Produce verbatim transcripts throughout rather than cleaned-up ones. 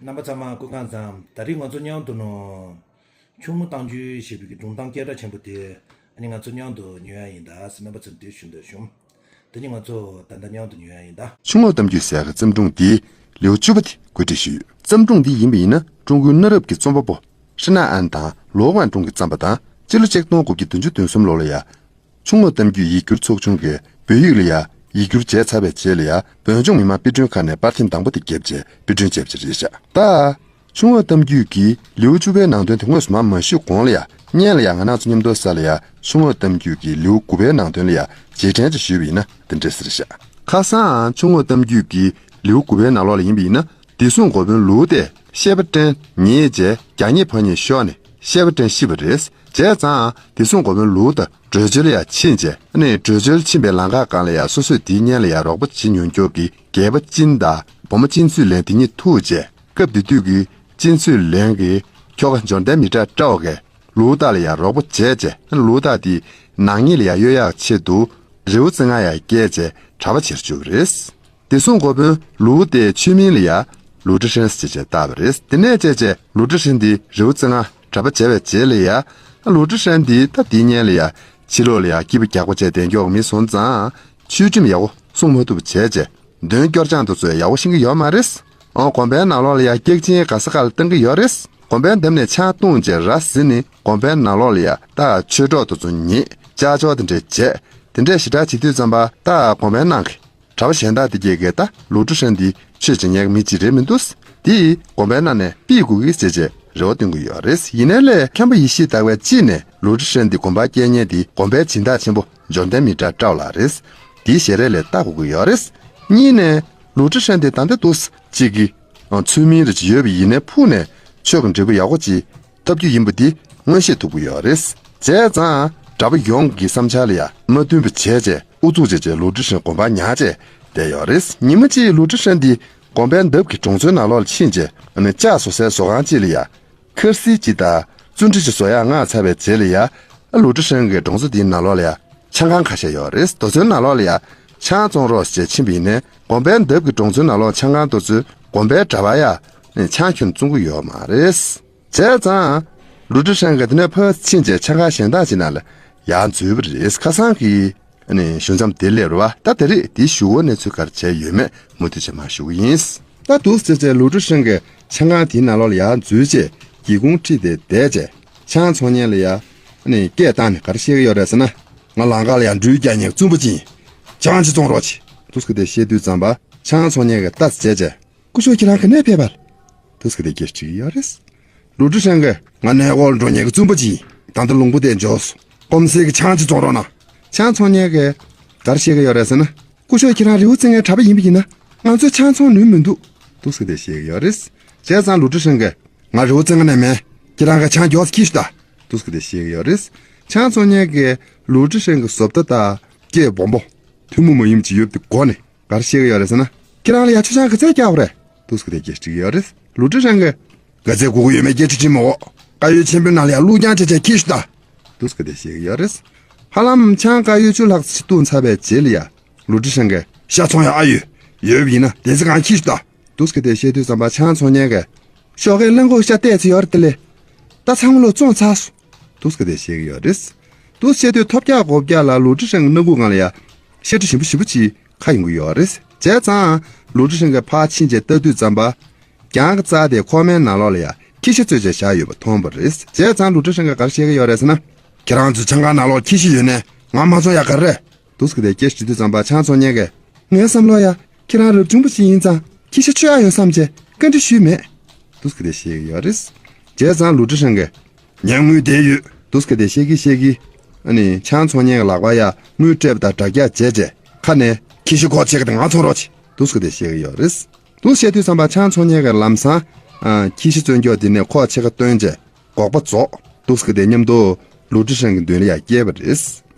རྣམ་པ་ཚང་མ་སྐུ་ཁམས་བཟང་། ད་རེས་ང་ཚོ་མཉམ་དུ་ནོ། ཆུ་མོ་གཏམ་རྒྱུད་ཞེས་པའི་སྒྲུང་གཏམ་སྐད་གྲགས་ཆེན་པོ་དེ་ཨ་ནི་ང་ཚོ་མཉམ་དུ་ཉོ་ཡ་ཡིན་ད་ཟེར་རྣམ་པ་ཚོར་འདི་ཞུ་འདོད་བྱུང་། དེ་ནི་ང་ཚོ་ད་ལྟ་མཉམ་དུ་ཉོ་ཡ་ཡིན་ད། ཆུ་ངོགས་གཏམ་རྒྱུད་ཟེར་གྱི་བརྩམས་སྒྲུང་འདིའི་ལེའུ་བཅུ་པ་དེ་བཀོད་སྒྲིག་ཞུས་ཡོད། བརྩམས་སྒྲུང་འདི་ཡིན་པ་ཡིན་ན་ཀྲུང་གོའི་གནའ་རབས་ཀྱི་རྩོམ་པ་པོ་ཧྲི་ན་ཨན་དང་ལོ་ཝན་ཀྲུང་གིས་བརྩམས་པ་དང་སྤྱི་ལོ་ཆིག་སྟོང་དགུ་བརྒྱ་བདུན་ཅུ་དོན་གསུམ་ལོ་ལ་ཡ། ཆུ་ངོགས་གཏམ་རྒྱུད་ཡིག་སྒྱུར་ཚོགས་ཆུང་གིས་བོད་ཡིག་ལ་ཡ་ཡིག་སྒྱུར་བྱས་ཚར་བའི་རྗེས་ལ་ཡ་བོད་ལྗོངས་མི་དམངས་དཔེ་སྐྲུན་ཁང་ནས་པར་ཐེངས་དང་པོ་དེ་བརྒྱབ་རྗེས་དཔེ་སྐྲུན་བྱས་པ་ཅིག་རེད་ཤག་ད། ཆུ་ངོགས་གཏམ་རྒྱུད་ཀྱི་ལེའུ་བཅུ་པའི་ནང་དོན་དེ་དངོས་སུ་མར་མ་ཞུས་གོང་ལ་ཡ་བརྙན་ལ་ཡ་ང་རང་ཚོ་མཉམ་དུ་ས་ལ་ཡ་ཆུ་ངོགས་གཏམ་རྒྱུད་ཀྱི་ལེའུ་དགུ་པའི་ནང་དོན་ལ་ཡ་རྗེས་དྲན་ཅིག་ཞུས་པ་ཡིན་ན་དེ་འདྲས་ཟེར་ཤག་ཁ་སང་ཆུ་ངོགས་གཏམ་རྒྱུད་ཀྱི་ལེའུ་དགུ་པའི་ནང་ལོགས་ལ་ཡིན་པ་ཡིན་ན། བདེ་སྲུང་འགོ་དཔོན་ལུའུ་ཏེ་བཤད་པ་དྲན་ཉེས་བྱས་རྒྱག་ཉེས་ཕོག་ཉེས་ཤོར་ནས་བཤད་པ་དྲན་ཤི་བ་རེད། བྱས་ཙང་བདེ་སྲུང་འགོ་དཔོན་ལུའུ་ཏེ་བྲོས་བྱོལ་ལ་ཡ་ཕྱིན་རྗེས་ཨ་ནི་བྲོས་བྱོལ་ཕྱིན་པའི་ལམ་ཁ་སྒང་ལ་ཡ་སོ་སོས་དེའི་སྔོན་ལ་ཡ་རོགས་པ་བྱེད་མྱོང་མཁན་གྱི་རྒྱལ་པོ་ཅིན་དང་བུ་མོ་ཅིན་ཚུའུ་ལན་དེ་གཉིས་ཐུག་རྗེས་སྐབས་དེ་དུས་ཀྱི་ཅིན་ཚུའུ་ལན་གྱི་ཁྱོ་ག་འབྱོར་ལྡན་མི་དྲག་ཀྲའོ་གིས་ལུའུ་ཏེ་ལ་ཡ་རོགས་པ་བྱས་རྗེས་ཨ་ནི་ལུའུ་ཏེ་དེ་ནག་ཉེས་ལ་ཡ་གཡོལ་ཡག་ཆེད་དུ་རི་བོ་རྩེ་ལྔ་ཡ་བསྐྱལ་རྗེས་གྲྭ་པ་བྱེད་བཅུག་པ་རེད། བདེ་སྲུང་འགོ་དཔོན་ལུའུ་ཏེའི་ཆོས་མིང་ལ་ཡ་ལུའུ་ཀྲི་ཧྲན་ཟེར་བྱས་བཏགས་པ་རེད། དེ་ནས་བྱས་རྗེས་ལུའུ་ཀྲི་ཧྲན་འདི་རི་བོ་རྩེ་ལྔ་གྲྭ་པ་བྱས་པའི་རྗེས་ལ་ཡ། ལུའུ་ཀྲི་ཧྲན་འདི་ད་དེའི་སྔོན་ལ་ཡ་ཕྱི་ལོགས་ལ་ཡ་སྐྱིད་པོ་རྒྱག་པ་བྱས་བསྡད་མགྱོགས་མི་སོང་ཙང་ཆོས་ཁྲིམས་ཡག་པོ་སྲུང་མ་ཐུབ་པ་བྱས་རྗེས་འདོན་སྐྱོར་སྦྱང་དུ་ཚོས་ཡག་པོ་ཤེས་ཀྱི་ཡོད་མ་རེད། ཨོ་དགོན་པའི་ནང་ལོགས་ལ་ཡ་སྐྱག་ཆེན་ག་ས་ག་ལ་བཏང་གི་ཡོད་རེད། དགོན་པའི་འདབས་ནས་ཆང་བཏུང་རྗེས་ར་བཟི་ནས་དགོན་པའི་ནང་ལོགས་ལ་ཡ་ད་ཆོས་གྲོགས་དེ་ཚོ་ཉེས་ཅག་ཅོག་དེ་འདྲས་བྱས་དེ་འདྲས་ཞེ་དྲག་བྱེད་དུས་ཙམ་པ་ད་དགོན་པའི་ནང་གི་གྲྭ་པ་གཞན་དག་དེ་གས་གས་ད་ལུའུ་ཀྲི་ཧྲན་འདི་ཆོས་བྱེད་མཁན་གྱི་མི་གཅིག་རེད་མི་འདུག་དེ་ཡིས་དགོན་པའི་ནང་ནས་ཕུད་དགོས་ཀྱི་ཟེར་བྱས་རེ་བ་བཏོན་གྱི་ཡོད་རེད། ཡིན་ནའི་ལས་མཁན་པོ་ཡེ་ཤེས་ཟླ་བའི་དཔྱིད་ནས་ལུའུ་ཀྲི་ཧྲན་འདི་དགོན་པར་སྐྱེལ་མཁན་དེ་དགོན་པའི་སྦྱིན་བདག་ཆེན་པོ་འབྱོར་ལྡན་མི་དྲག་ཀྲའོ་ལགས་རེད། དེའི་ཞལ་རས་ལས་བལྟ་དགོས་ཀྱི་ཡོད་རེད། གཉིས་ནས་ལུའུ་ཀྲི་ཧྲན་འདི་ད་ལྟ་འདུག་གཅིག་གི་ཚུལ་མིན་རེ་ཅིག་ཡོད་པ་ཡིན་ནའི་ཕུགས་ནས་ཆོས་ཀྱི་འབྲས་བུ་ཡག་པོ་ཅིག་ཐོབ་རྒྱུ་ཡིན་པ་འདི་མངོན་ཤེས་ཐུབ་ཀྱི་ཡོད་རེད། བྱས་ཙང་གྲྭ་པ་ཡོངས་ཀྱི་བསམ་འཆར་ལ་ཡང་མ་མཐུན་པ་བྱས་རྗེས་ཨུ་ཚུགས་བྱས་རྗེས་ལུའུ་ཀྲི་ཧྲན་དགོན་པར་ཉར་རྗེས་བསྡད་ཡོད་རེད། ཉི་མ་གཅིག་ལུའུ་ཀྲི་ཧྲན་འདི་དགོན་པའི་འདབས་ཀྱི་གྲོང་ཚོའི་ནང་ལོགས་ལ་ཕྱིན་རྗེས་ཨ་ནི་ལྕགས་བཟོ་སའི་བཟོ་ཁང་གཅིག་ལ་ཡ། འཁར་གསིལ་གཅིག་དང་བཙོན་ཁྲི་གཅིག་བཟོ་ཡག་མངགས་ཚར་བའི་རྗེས་ལ་ཡ། ལུའུ་ཀྲི་ཧྲན་གྱི་གྲོང་ཚོ་འདིའི་ནང་ལོགས་ལ་ཡ་ཆང་ཁང་ཁ་ཤས་ཡོད་རེད། དེ་ཚོའི་ནང་ལོགས་ལ་ཡ་ཆང་བཙོང་རོགས་ཞེས་ཕྱིན་པ་ཡིན་ནའི་དགོན་པའི་འདབས་ཀྱི་གྲོང་ཚོའི་ནང་ལོགས་ཆང་ཁང་དེ་ཚོས་དགོན་པའི་གྲྭ་པ་ཡ་ཆང་ཁྱོན་བཙོང་གི་ཡོད་མ་རེད། བྱས་ཙང་། ལུའུ་ཀྲི་ཧྲན་གྱིས་དེ་ནས་ཕར་ཕྱིན་རྗེས་ཆང་ཁང་གཞན་དག་ཅིག་ནང་ལ་ཡར་འཛུལ་བ་རེད། ཁ་སང་གི་ཞུ་མཚམས་དེ་སླེབས་རེད་བ། ད་དེ་རིང་དེའི་གཞུག་གུ་གནས་ཚུལ་ག་རེ་བྱས་ཡོད་མེད་མུ་མཐུད་བྱས་མར་ཞུ་གི་ཡིན། ད་འདུག་ཟེར་བྱས་ལུའུ་ཀྲི་ཧྲན་གྱིས་ཆང་ཁང་དེའི་ནང་ལོགས་ལ་ཡར་འཛུལ་རྗེས་སྒེའུ་ཁུང་ཁྲིད་དེ་བསྡད་རྗེས་ཆང་འཚོང་མཁན་ལ་ཡ། ཨ་ནི་སྐད་བཏང་ནས་ག་རེ་བཤད་ཀྱི་ཡོད་རེད་ཟེར་ན། ང་ལམ་ཁ་ལ་ཡ་འགྲུལ་རྒྱག་མཁན་གྱི་བཙུན་པ་ཅིག་ཡིན། ཆང་ཅིག་བཙོང་རོགས་གྱིས། འདུག་ཟེར་དེ་བཤད་དུས་ཙམ་པ་ཆང་འཚོང་མཁན་གྱིས་ལྟ་ཙམ་བྱས་རྗེས། སྐུ་ཞབས་ཁྱེད་རང་ག་ནས་ཕེབས་པ། འདུག་ཟེར་དེ་སྐད་དྲིས་ཀྱི་ཡོད་རེད། ལུའུ་ཀྲི་ཧྲན་གྱིས་ང་གནས་སྐོར་འགྲོ་མཁན་གྱི་བཙུན་པ་ཅིག་ཡིན། ད་ལྟ་ལུང་པ་དེར་འབྱོར་སོང་། སྐོམ་སེལ་གྱི་ཆང་ཅིག་བཙོང་རོགས་གནང་། ཆང་འཚོང་མཁན་གྱིས་ག་རེ་བཤད་ཀྱི་ཡོད་རེད་ཟེར་ན། སྐུ་ཞབས་ཁྱེད་རང་རི་བོ་རྩེ་ལྔའི་གྲྭ་པ་ཡིན་པ་ཡིན་ན་ང་ཚོས་ཆང་འཚོང་ནུས་མི་འདུག་འདུག་ཟེར་དེ་བཤད་ཀྱི་ཡོད་རེད། བྱས་ཙང་ལུའུ་ཀྲི་ཧྲན་གྱིས་ང་རི་བོ་རྩེ་ལྔ་ནས་མིན། ཁྱེད་རང་གིས་ཆང་མགྱོགས་ཙམ་ཁྱེར་ཤོག་དང་། འདུག་ཟེར་དེ་བཤད་ཀྱི་ཡོད་རེད། ཆང་འཚོང་མཁན་གྱིས་ལུའུ་ཀྲི་ཧྲན་གྱི་བཟོ་ལྟ་དང་སྐད་སྦོམ་པོ། ཐུན་མོང་མ་ཡིན་པ་ཅིག་ཡོད་པ་དེ་གོ་ནས། ག་རེ་བཤད་ཀྱི་ཡོད་རེད་ཟེར་ན། ཁྱེད་རང་ལ་ཡ་ཆུ་ཆང་ག་ཚད་རྒྱག་དགོས་རེད། འདུག་ཟེར་དེ་སྐད་དྲིས་ཀྱི་ཡོད་རེད། ལུའུ་ཀྲི་ཧྲན་གྱིས། ག་ཚད་དགོས་ཀྱི་ཡོད་མེད་སྐད་ཆ་དྲིས་མི་འོས། དཀར་ཡོལ་ཆེན་པོའི་ནང་ལ་ཡ་བླུགས་རྐྱང་བྱས་བྱས་ཁྱེར་ཤོག་དང་། འདུག་ཟེར་དེ་བཤད་ཀྱི་ཡོད་རེད། ཧ་ལམ་ཆང་དཀར་ཡོལ་བཅུ་ལྷག་ཙམ་ཞིག་བཏུངས་ཚར་བའི་རྗེས་ལ་ཡ། ལུའུ་ཀྲི་ཧྲན་གྱིས། ཤ་ཚོང་ཡག་ཨ་ཡོད། ཡོད་པ་ཡིན་ན་དེ་ཚོ་གང་ཁྱེར་ཤོག་དང་། འདུག་ཟེར་དེ་བཤད་དུས་ཙམ་པ་ཆང་འཚོང་མཁན་གྱིས། ཞོགས་ཀས་གླང་གོག་ཤ་བལྟས་ཚེ་ཡོད་རེད་དེ་ལས། ད་ཚང་མ་ལོ་བཙོང་ཚར་སོང་། འདུག་ཟེར་དེ་བཤད་ཀྱི་ཡོད་རེད། འདུག་བཤད་དུས་ཐོབ་རྒྱག་གོ་རྒྱག་ལ་ལུའུ་ཀྲི་ཧྲན་གྱི་སྣ་ཁུག་སྒང་ལ་ཡ། ཤ་ཁྲི་ཞིམ་པོ་ཞིམ་པོ་ཅིག་ཁ་ཡོང་གི་ཡོད་རེད། བྱས་ཙང་ལུའུ་ཀྲི་ཧྲན་གྱིས་ཕར་ཕྱིན་རྗེས་ལྟ་དུས་ཙམ་པ། གྱང་གི་རྩ་དེ་ཁོག་མའི་ནང་ལོགས་ལ་ཡ་ཁྱི་ཤ་བཙོས་བྱས་བཞག་ཡོད་པ་མཐོང་བ་རེད། བྱས་ཙང་ལུའུ་ཀྲི་ཧྲན་གྱིས་ག་རེ་བཤད་ཀྱི་ཡོད་རེད་ཟེར་ན། ཁྱེད་རང་ཚོའི་ཆང་ཁང་ནང་ལོགས་ཁྱི་ཤ་ཡོད་ནའི་ང་མ་བཙོང་ཡག་ག་རེ་རེད། འདུག་ཟེར་དེ་སྐད་ཆ་དྲིས་དུས་ཙམ་པ་ཆང་འཚོང་མཁན་གྱིས། ངའི་བསམ་བློ་ཡ། ཁྱེད་རང་རབ་བྱུང་པ་ཞིག་ཡིན་ཙང་ཁྱི་ཤ་མཆོད་ཡག་ཡོད་བསམ་བྱས་བཀའ་འདྲི་ཞུས་མེད། འདུག་ཟེར་དེ་བཤད་ཀྱི་ཡོད་རེད། བྱས་ཙང་ལུའུ་ཀྲི་ཧྲན་གྱིས། ངས་དངུལ་དེ་ཡོད། འདུག་ཟེར་དེ་བཤད་ཀྱི་བཤད་ཀྱི། ཨ་ནི་ཆང་འཚོང་མཁན་གྱི་ལག་པར་ཡ་དངུལ་སྤྲད་པ་དང་དྲ་རྒྱ་བྱས་རྗེས་ཁ་ནས་ཁྱི་ཤ་ཁོག་ཕྱེད་ཀ་དེ་ང་འཚོང་རོགས་གྱིས། འདུག་ཟེར་དེ་བཤད་ཀྱི་ཡོད་རེད། འདུག་བཤད་དུས་ཙམ་པ་ཆང་འཚོང་མཁན་གྱིས་ལམ་སང་། ཨ། ཁྱི་ཤ་བཙོན་འཇོག་དེ་ནས་ཁོག་ཕྱེད་ཀ་བཏོན་རྗེས་སྒོག་པ་རྫོགས། འདུག་ཟེར་དེ་མཉམ་དུ་ལུའུ་ཀྲི་ཧྲན་གྱི་མདུན་ལ་ཡ་བསྐྱལ་བ་རེད།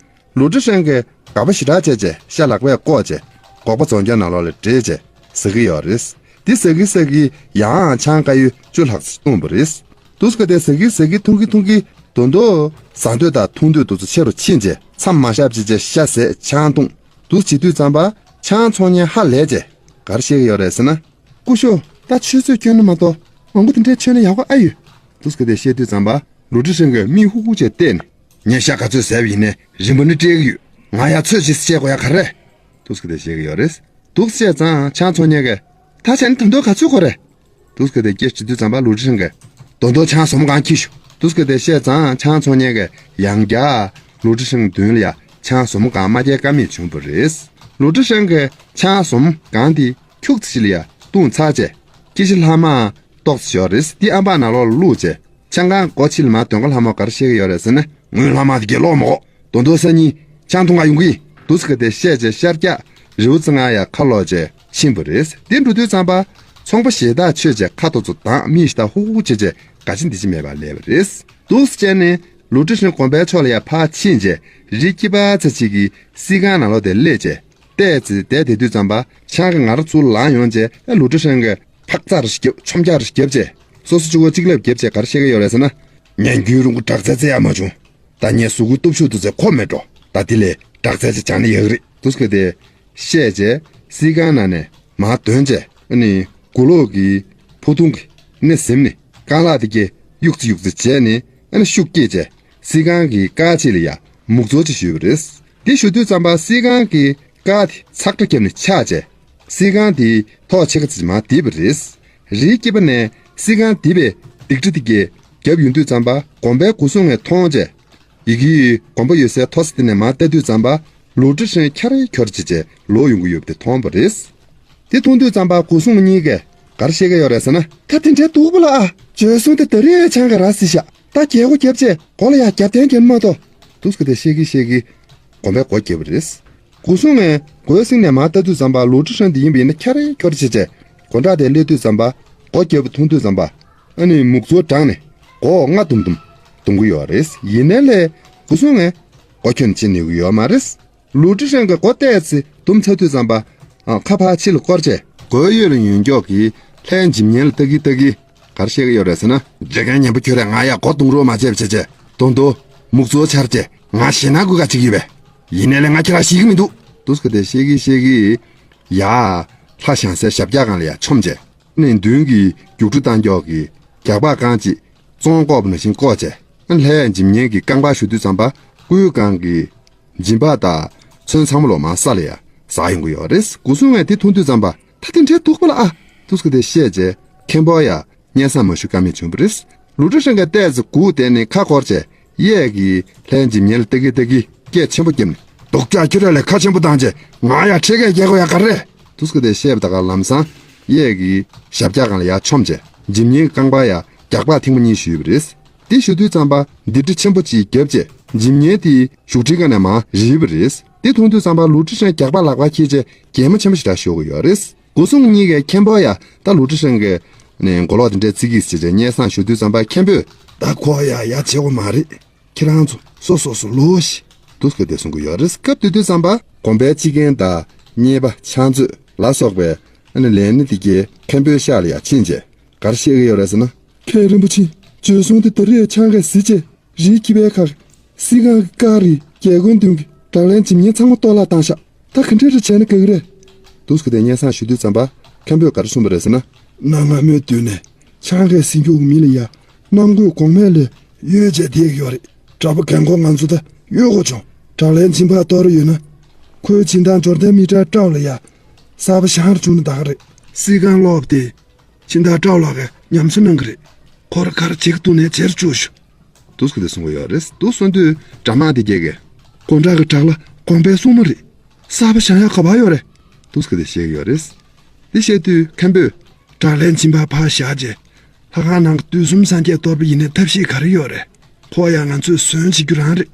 ལུའུ་ཀྲི་ཧྲན་གྱིས་དགའ་པོ་ཞེ་དྲག་བྱས་རྗེས་ཤ་ལག་པས་བཀོག་རྗེས་སྒོག་པ་རྫོགས་རྒྱུ་ནང་ལོགས་ལ་བྲེས་རྗེས་ཟ་གི་ཡོད་རེད། འདི་ཟ་གི་ཟ་གི་ཡང་ཆང་དཀར་ཡོལ་བཅུ་ལྷག་ཙམ་བཏུངས་པ་རེད། འདུག་ཟེར་དེ་ཟ་གི་ཟ་གི་འཐུང་གི་འཐུང་གི་དོན་དུ་ཟ་འདོད་དང་འཐུང་འདོད་དེ་ཚོ་ཆེ་རུ་ཕྱིན་རྗེས་མཚམས་མ་བཞག་བྱས་རྗེས་ཤ་ཟས་ཆང་བཏུངས། འདུག་བྱེད་དུས་ཙམ་པ་ཆང་འཚོང་མཁན་ཧ་ལས་རྗེས་ག་རེ་བཤད་ཀྱི་ཡོད་རེད་ཟེར་ན། སྐུ་ཞབས། ད་ཆུ་ཚོད་སྐྱོན་ནི་མ་གཏོགས་ མང་པོ་དེ་འདྲའི་མཆོད་ན་ཡག་པོ་ཨ་ཡོད། འདུག་སེ་གི་དེ་བཤད་དུས་ཙམ་པ། ལུའུ་ཀྲི་ཧྲེང་གིས་མིག་ཧུག་ཧུག་བྱས་བལྟས་ནས། ངས་ཤ་ག་ཚོད་བཟས་པ་ཡིན་ནའི་རིན་པ་ནི་སྤྲད་ཀྱི་ཡོད། ང་ཡར་ཚོད་ཅིག་བྱེད་དགོས་ཡ་ག་རེ་རེད། འདུག་སེ་གི་དེ་བཤད་ཀྱི་ཡོད་རེད། འདུག་སེ་བཤད་ཙང་ཆང་འཚོང་མཁན་གྱིས། ད་བྱས་ན་ད་དུང་ག་ཚོད་དགོས་རེད། འདུག་སེ་གི་དེ་སྐད་དྲིས་དུས་ཙམ་པ་ལུའུ་ཀྲི་ཧྲེང་གིས། ད་དུང་ཆང་ཟོམ་གང་ཁྱེར་ཤོག་འདུག་སེ་གི་དེ་བཤད་ཙང་ཆང་འཚོང་མཁན་གྱིས་ཡང་བསྐྱར་ལུའུ་ཀྲི་ཧྲེང་མདུན་ལ་ཡ་ཆང་ཟོམ་གང་མ་བསྐྱལ་ཀ་མེད་བྱུང་བ་རེད། ལུའུ་ཀྲི་ཧྲེང་གིས་ཆང་ཟོམ་གང་དེ་ཁྱུག་ཙམ་ཞིག་ལ་ཡ་བཏུང་ཚར་རྗེས། སྐྱེ་ཤི་ལྷག་མ་ཏོག་ཙམ་ཡོད་རེད། དེ་ཨམ་བག་ནང་ལོགས་ལ་བླུགས་བྱས། ཆང་ཁང་སྒོ་ཕྱེ་ལ་མར་དོན་ག་ལྷ་མོ་ག་རེ་བཤད་ཀྱི་ཡོད་རེད་ཟེར་ན། ངའི་ལྷ་མོ་དེ་གས་ལོག་མ་དགོས། ད་དུང་སང་ཉིན་ཆང་འཐུང་ག་ཡོང་གི་ཡིན། འདུག་སེ་གི་དེ་བཤད་བྱས་ཤར་རྒྱག་རི་བོ་རྩེ་ལྔ་ཡ་ཁ་ལོག་བྱས་ཕྱིན་པ་རེད། དེ་འགྲོ་དུས་ཙམ་པ། ཚོང་པ་ཞེ་དྲག་ཆོད་བྱས་ཁ་ཏོག་ཙམ་དྭངས་མིག་ཞེ་དྲག་ཧུག་ཧུག་བྱས་བྱས་ག་ཅི་འདི་ཅི་མེད་པར་སླེབས་པ་རེད། འདུག་སེ་བྱས་ནས་ལུའུ་ཀྲི་ཧྲེང་དགོན་པའི་ཕྱོགས་ལ་ཡ་ཕར་ཕྱིན་བྱས་རི་སྐེད་པ་ཚ་གཅིག་གི་བསིལ་ཁང་ནང་ལོགས་དེ་སླེབས་བྱས། ཏོག་ཙམ་བསྡད་བསྡད་དུས་ཙམ་པ་ཆང་གི་ངར་ཚུར་ལངས་ཡོང་བྱས་ལུའུ་ཀྲི་ཧྲེང་གིས་ཕག་ཙར་ཞིག་བརྒྱབ་ཆོམ་རྒྱག་རེ་བརྒྱབ་བྱས། སོ་སོ་གཅིག་པོ་གཅིག་ལབ་བརྒྱབ་བྱས་ག་རེ་བཤད་ཀྱི་ཡོད་རེད་ཟེར་ན། ངས་རྒྱུན་རིང་པོ་དྲག་རྩལ་རྩེ་ཡ་མ་བྱུང་། ད་ངའི་གཟུགས་པོའི་སྟོབས་ཤུགས་དེ་ཚོ་ཁོམ་མེད་འགྲོ། ད་དེ་ལས་དྲག་རྩལ་ཅིག་སྦྱང་ན་ཡག་གི་རེད། འདུག་སེ་གི་དེ་བཤད་བྱས་བསིལ་ཁང་ནང་ནས་མར་ཐོན་བྱས། ཨ་ནི་མགོ་ལོག་གི་ཕོ་ཐུང་གི་ནས་ཟིན་ནས་རྐང་ལག་དེ་གས་གཡུག་ཙི་གཡུག་ཙི་བྱས་ནས། ཨ་ནི་ཤུགས་བསྐྱེད་བྱས་བསིལ་ཁང་གི་ཀ་ཕྱེད་ལ་ཡ་མུག་ཚོ་ཅིག་གཞུས་པ་རེད། དེ་གཞུ་དུས་ཙམ་པ་བསིལ་ཁང་གི་ཀ་དེ་ཚག་སྒྲ་བརྒྱབ་ནས་ཆག་བྱས། བསིལ་ཁང་དེའི་ཐོག་ཕྱེད་ཀ་ཙམ་མར་རྡིབ་པ་རེད། རིའི་སྐེད་པ་ནས་བསིལ་ཁང་རྡིབ་པའི་སྡིག་སྒྲ་དེ་གས་བརྒྱབ་ཡོང་དུས་ཙམ་པ་དགོན་པའི་སྒོ་སྲུང་ངས་མཐོང་བྱས། ཡི་གེའི་དགོན་པ་ཡོད་སའི་མཐོ་ས་དེ་ནས་མར་བལྟ་དུས་ཙམ་པ་ལུའུ་ཀྲི་ཧྲེང་འཁྱར་འཁྱོར་བྱས་བྱས་ལོག་ཡོང་གི་ཡོད་པ་དེ་མཐོང་བ་རེད། དེ་མཐོང་དུས་ཙམ་པ་སྒོ་སྲུང་གཉིས་ཀས་ག་རེ་བཤད་ཀྱི་ཡོད་རེད་ཟེར་ན། ད་དེ་འདྲའི་སྡུག་པོ་ལ་ཨ། བྱོལ་སོང་དེ་ད་རེས་ཆང་ག་ར་བཟི་ཤག་ད་རྒྱལ་སྒོ་བརྒྱབ་བྱས་མགོ་ལ་ཡ་རྒྱབ་རྟེན་རྒྱབ་མ་གཏོགས། འདུག་སེ་གི་དེ་བཤད་ཀྱིན་བཤད་ཀྱིན་དགོན་པའི་སྒོ་བརྒྱབ་པ་རེད། སྒོ་སྲུང་ངས་སྒོའི་གསེང་ནས་མར་ལྟ་དུས་ཙམ་པ་ལུའུ་ཀྲི་ཧྲེང་དེ་ཡིན་པ་ཡིན་ན་འཁྱར་འཁྱོར་བྱས་བྱས་སྒོ་འགྲམ་དེར་སླེབས་དུས་ཙམ་པ་སྒོ་བརྒྱབ་པ་མཐོང་དུས་ཙམ་པ། ཨ་ནི་མུག་ཚོ་འགྲངས་ནས་སྒོ་རྔ་དུམ་དུམ་རྡུང་གི་ཡོད་རེད། ཡིན་ནའི་ལས་སྒོ་སྲུང་ངས་སྒོ་ཁྱོན་ཕྱེ་ནུས་ཀྱི་ཡོད་མ་རེད། ལུའུ་ཀྲི་ཧྲེང་གིས་སྒོ་ཏོག་ཙམ་བརྡུངས་ཚར་དུས་ཙམ་པ། ཨ། ཁ་ཕར་ཕྱི་ལ་བསྐོར་བྱས་སྒོའི་གཡས་ལ་ཡོད་མཁན་གྱི་ལྷའི་འཇིམ་བརྙན་ལ་ལྟ་གིན་ལྟ་གིན་ག་རེ་བཤད་ཀྱི་ཡོད་རེད་ཟེར་ན། བྱེད་མཁན་ངན་པ་ཁྱོད་རས་ང་ཡ་སྒོ་བརྡུང་རོགས་མ་བྱས་པ་བྱས་བྱས་ད་དུང་མུག་ཚོ་འཁྱར་བྱས་ང་ཞེད་སྣང་དགོས་ག་ཅིག་ཡོད་པས། ཡིན་ནའི་ལས་ང་ཁྱེད་རང་ཤེས་ཀྱི་མི་འདུག་འདུག་སེ་གི་དེ་བཤད་ཀྱིན་བཤད་ཀྱིན། ཡ། ལྷ་བཞེངས་སའི་ཞབས་བཀྱག་སྒང་ལ་ཡ་མཆོངས་བྱས། ནས་མདུན་གྱི་རྒྱུག་འཕྲུ་བཏང་ཀྱོག་གི་རྒྱགས་པ་རྐང་གཅིག་བཙོང་བཀོག་པ་ནང་བཞིན་བཀོག་བྱས། ལྷའི་འཇིམ་བརྙན་གྱི་རྐང་པ་གཞུ་དུས་ཙམ་པ་སྐུའི་སྒང་གི་འཇིམ་པ་དང་ཚོན་ཚང་མ་ལོག་མར་ས་ལ་ཡ་ཟག་ཡོང་གི་ཡོད་རེད། སྒོ་སྲུང་ངས་དེ་མཐོང་དུས་ཙམ་པ་ད་དེ་འདྲའི་སྡུག་པོ་ལ་ཨ། འདུག་སེ་གི་དེ་བཤད་བྱས་མཁན་པོ་ཡ་སྙན་སེང་མ་ཞུ་ཀ་མེད་བྱུང་བ་རེད། ལུའུ་ཀྲི་ཧྲེང་གིས་ཏོག་ཙམ་སྒུག་བསྡད་ནས་ཁ་འཁོར་བྱས་གཡས་ཀྱི་ལྷའི་འཇིམ་བརྙན་ལ་ལྟ་གིན་ལྟ་གིན་སྐད་ཆེན་པོ་བརྒྱབ་ནས། སྡུག་ཅག་ཁྱོད་ར་ལས་ཁ་ཆེན་པོ་བཏང་བྱས་ང་ཡ་ཁྲེལ་གས་རྒྱག་དགོས་ཡ་ག་རེ་རེད། འདུག་སེ་གི་དེ་བཤད་པ་ད་ག་ལམ་སང་གཡས་ཀྱི་ཞབས་བཀྱག་སྒང་ལ་ཡ་མཆོངས་བྱས་འཇིམ་བརྙན་རྐང་པ་ཡ་རྒྱགས་པ་ཐེངས་མ་གཉིས་གཞུས་པ་རེད། དེ་གཞུ་དུས་ཙམ་པ་སྡིག་སྒྲ་ཆེན་པོ་གཅིག་བརྒྱབ་བྱས་འཇིམ་བརྙན་དེ་བཞུགས་ཁྲིའི་སྒང་ནས་མར་རིལ་བ་རེད། དེ་མཐོང་དུས་ཙམ་པ་ལུའུ་ཀྲི་ཧྲེང་རྒྱགས་པ་ལག་པར་འཁྱེར་བྱས་གད་མོ་ཆེན་པོ་ཞིག་ར་ཤོར་གྱི་ཡོད་རེད། སྒོ་སྲུང་གཉིས་ཀས་མཁན་པོ་ཡ་ད་ལུའུ་ཀྲི་ཧྲེང་གི་ནས་མགོ་ལོག་དེ་འདྲའི་ཚིག་གིས་ཟེར་བྱས་སྙན་སེང་ཞུ་དུས་ཙམ་པ་མཁན་པོས། ད་ཁོ་ཡ་ཡ་བྱེད་དགོས་མ་རེད། ཁྱེད་རང་ཚོ་སོ་སོ་སོ་ལོག་ཤིག་འདུག་སེ་གི་དེ་གསུང་གི་ཡོད་རེད། སྐབས་དེ་དུས་ཙམ་པ་དགོན་པའི་སྤྱི་རྒན་དང་གཉེར་པ་ཕྱག་མཛོད་ལ་སོགས་པའི་ཨ་ནི་ལས་སྣེ་དེ་གས་མཁན་པོའི་ཤག་ལ་ཡ་ཕྱིན་བྱས་ག་རེ་བཤད་ཀྱི་ཡོད་རེད་ཟེར་ན། མཁན་རིན་པོ་ཆེ། བྱོལ་སོང་དེ་ད་རེས་ཆང་གིས་བཟི་བྱས། རིའི་སྐེད་པའི་ཁར། བསིལ་ཁང་གི་ཀ་རི་རྒྱལ་སྒོའི་མདུན་གྱི་བྲག་ལན་འཇིམ་བརྙན་ཚང་མ་གཏོར་བརླག་བཏང་ཤག་ད་ག་འདྲ་རེ་བྱས་ན་དགའ་གི་རེད། འདུག་སེ་གི་དེ་སྙན་སེང་ཞུ་དུས་ཙམ་པ་མཁན་པོས་ག་རེ་གསུངས་པ་རེད་ཟེར་ན། གནའ་སྔ་མོའི་དུས་ནས་ཆང་གིས་བཟི་མཁན་གྱི་མི་ལ་ཡ་གནམ་སྒོས་གོང་མའི་ལས་གཡོལ་བྱས་བསྡད་ཀྱི་ཡོད་རེད། གྲྭ་པ་རྒན་གོག་ང་ཚོ་ད་གཡོལ་དགོས་བྱུང་། བྲག་ལན་འཇིམ་པ་གཏོར་ཡོད་ན། ཁོའི་སྦྱིན་བདག་འབྱོར་ལྡན་མི་དྲག་སྤྲ་བ་ལ་ཡ་གསར་པ་བཞེངས་རུ་བྱུང་ན་ད་ག་རེད། བསིལ་ཁང་སློབ་དེ། སྦྱིན་བདག་སྤྲ་བ་ལགས་ཀྱིས་ཉམས་གསོ་གནང་གི་རེད། ཁོ་ར་གར་བྱེད་ཀྱི་འདུག་ནས་བྱེད་རུ་བཅུག་ཤོག་འདུག་སེ་གི་དེ་གསུང་གི་ཡོད་རེད། འདུག་གསུང་དུས་གྲྭ་མང་དེ་གས་ཀྱིས། དགོང་དག་གི་བྲག་ལ་དགོན་པའི་སྲུང་མ་རེད། གསར་པ་བཞེངས་ཡག་ག་པར་ཡོད་རེད། འདུག་སེ་གི་དེ་བཤད་ཀྱི་ཡོད་རེད། དེ་བཤད་དུས་མཁན་པོས། བྲག་ལན་འཇིམ་པ་ཕར་བཞག་རྗེས། ལྷ་ཁང་ནང་གི་དུས་གསུམ་སངས་རྒྱས་གཏོར་བ་ཡིན་ནའི་ཐབས་ཤེས་ག་རེ་ཡོད་རེད། ཁོ་ཡང་ང་ཚོས་ཟོན་བྱེད་རྒྱུ་རང་རེད།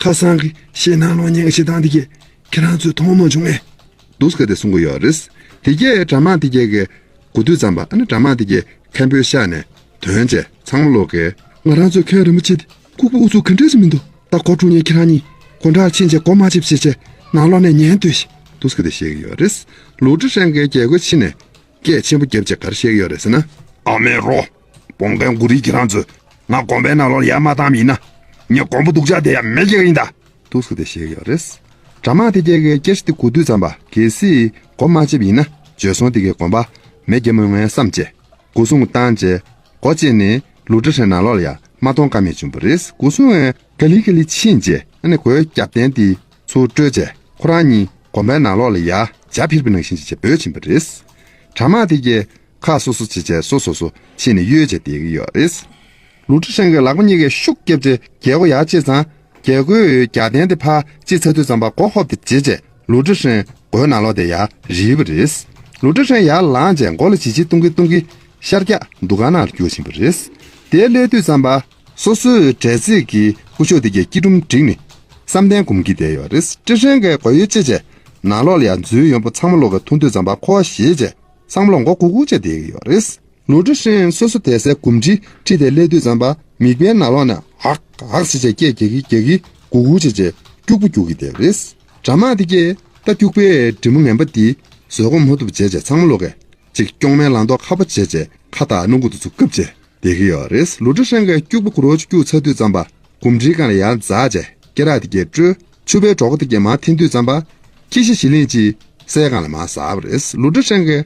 ཁ་སང་གི་ཞེད་སྣང་སློང་ཉེན་གྱི་བྱེད་སྟངས་དེ་གས་ཁྱེད་རང་ཚོས་མཐོང་མ་བྱུང་ངས། འདུག་སེ་གི་དེ་གསུང་གི་ཡོད་རེད། དེ་གས་གྲྭ་མང་དེ་གས་ཀྱིས་སྒུག་དུས་ཙམ་པ་ཨ་ནི་གྲྭ་མང་དེ་གས་མཁན་པོའི་ཤག་ནས་ཐོན་བྱས་ཚང་མ་ལོག་གས། ང་རང་ཚོའི་མཁན་རིན་པོ་ཆེ་དེ་ལྐུགས་པ་ཨུ་ཚུགས་ག་འདྲས་ཅིག་མི་འདུག་ད་སྒོ་དཀྲུག་མཁན་ཁྱེད་རང་གཉིས་སྒོ་འགྲམ་ཕྱིན་བྱས་སྒོ་མ་ཕྱེ་བྱས་བྱས་ནང་ལོགས་ནས་ཉན་སྡོད་ཤིག་འདུག་སེ་གི་དེ་བཤད་ཀྱི་ཡོད་རེད། ལུའུ་ཀྲི་ཧྲེང་གིས་རྒྱལ་སྒོ་ཕྱེ་ནས། སྐད་ཆེན་པོ་བརྒྱབ་བྱས་ག་རེ་བཤད་ཀྱི་ཡོད་རེད་ཟེར་ན། ཨ་མའི་རོ། བོང་རྒན་མགོ་རིལ་ཁྱེད་རང་ཚོས་ང་དགོན་པའི་ནང་ལོགས་ལ་ཡར་མ་བཏང་བ་ཡིན་ན། ངས་དགོན་པ་སྡུག་ཅག་དེ་ཡར་མེ་རྒྱག་གི་ཡིན་ད། འདུག་སེ་གི་དེ་བཤད་ཀྱི་ཡོད་རེད། གྲྭ་མང་དེ་གས་ཀྱིས་སྐད་ཆ་དེ་སྒུག་དུས་ཙམ་པ་གལ་སྲིད་སྒོ་མ་ཕྱེ་བ་ཡིན་ན་བྱོལ་སོང་དེ་གས་དགོན་པ་མེ་བརྒྱབ་མི་ཡོང་ངས་བསམ་བྱས། སྒོ་སྲུང་བཏང་རྗེས་སྒོ་ཕྱེ་ནས་ལུའུ་ཀྲི་ཧྲན་ནང་ལོགས་ལ་ཡ་མ་གཏོང་ཀ་མེད་བྱུང་བ་རེད། སྒོ་སྲུང་བས་ག་ལེ་ག་ལེ་ཕྱིན་རྗེས་ཨ་ནི་སྒོའི་རྒྱབ་རྟེན་དེ་ཚུར་བཀྲོལ་རྗེས་ཁོ་རང་གཉིས་དགོན་པའི་ནང་ལོགས་ལ་ཡ་ཇ་ཕུལ་བ་ནང་བཞིན་བྱས་བྱས་འབོད་ཕྱིན་པ་རེད། གྲྭ་མང་དེ་གས་ཁ་སོ་སོ་བྱས་བྱས་སོ་སོ་སོ་ཕྱིན་ནས་གཡོལ་བྱས་བསྡད་ཀྱི་ཡོད་རེད། ལུའུ་ཀྲི་ཧྲན་གྱིས་ལག་པ་གཉིས་ཀས་ཤུགས་བརྒྱབ་བྱས་རྒྱལ་སྒོ་ཡར་ཕྱེས་ཙང་རྒྱལ་སྒོའི་རྒྱབ་རྟེན་དེ་ཕར་ཕྱེ་ཚར་དུས་ཙམ་པ་སྒོ་ཧོབ་ཏེ་བརྗེས་བྱས་ལུའུ་ཀྲི་ཧྲན་སྒོའི་ནང་ལོགས་དེ་ཡར་རིལ་བ་རེད། ལུའུ་ཀྲི་ཧྲན་ཡར་ལངས་བྱས་མགོ་ལ་བྱིལ་བྱིལ་གཏོང་གིན་གཏོང་གིན་ཤར་རྒྱག་འདུ་ཁང་ནང་ལ་རྒྱུགས་ཕྱིན་པ་རེད། དེར་སླེབས་དུས་ཙམ་པ་སོ་སོའི་འབྲས་རྩིས་ཀྱི་སྐུ་ཤོག་དེ་གས་སྐྱིལ་ཀྲུང་བསྒྲིགས་ནས་བསམ་གཏན་སྒོམ་གྱིན་བསྡད་ཡོད་རེད། ཀྲི་ཧྲན་གྱིས་སྒོ་ཡོལ་ཕྱེ་བྱས་ནང་ལོགས་ལ་ཡར་འཛུལ་ཡོང་བ་ཚང་མ་ལོག་གིས་མཐོང་དུས་ཙམ་པ་ཁོ་ཞེད་བྱས་ཚང་མ་ལོག་མགོ་སྒུར་སྒུར་བྱས་བསྡད་ཀྱི་ཡོད་རེད། ལུའུ་ཀྲི་ཧྲན་སོ་སོ་བསྡད་སའི་སྒོམ་གྲིའི་འཁྲིས་དེར་སླེབས་དུས་ཙམ་པ་མིག་དཔེའི་ནང་ལོགས་ནས་ཧག་ཧག་ཟེར་བྱས་སྐད་རྒྱག་གིན་རྒྱག་གིན་སྒུར་སྒུར་བྱས་བྱས་སྐྱུག་པ་སྐྱུག་གིན་བསྡད་པ་རེད། གྲྭ་མང་དེ་གས་ད་སྐྱུག་པའི་གྲི་མོ་ངན་པ་དེ་བཟོད་སྒོམ་མ་ཐུབ་པ་བྱས་བྱས་ཚང་མ་ལོག་གིས་ཅིག་སྐྱོང་མའི་ལངས་ཐོག་ཁ་པོ་བྱས་བྱས་ཁ་དང་སྣ་ཁུག་དེ་ཚོ་བཀབ་བྱས་བསྡད་ཀྱི་ཡོད་རེད། ལུའུ་ཀྲི་ཧྲན་གྱིས་སྐྱུག་པ་གུ་རོ་ཅིག་སྐྱུག་ཚར་དུས་ཙམ་པ་སྒོམ་གྲིའི་སྒང་ལ་ཡར་འཛེགས་བྱས་སྐེ་རགས་དེ་གས་བཀྲོལ། ཕྱུ་པའི་གྲོགས་པོ་དེ་གས་མར་འཐེན་དུས་ཙམ་པ་ཁྱི་ཤ་ཞིག་ལེན་གྱིས་སའི་སྒང་ལ་མར་ཟགས་པ་རེད། ལུའུ་ཀྲི་ཧྲན་གྱིས་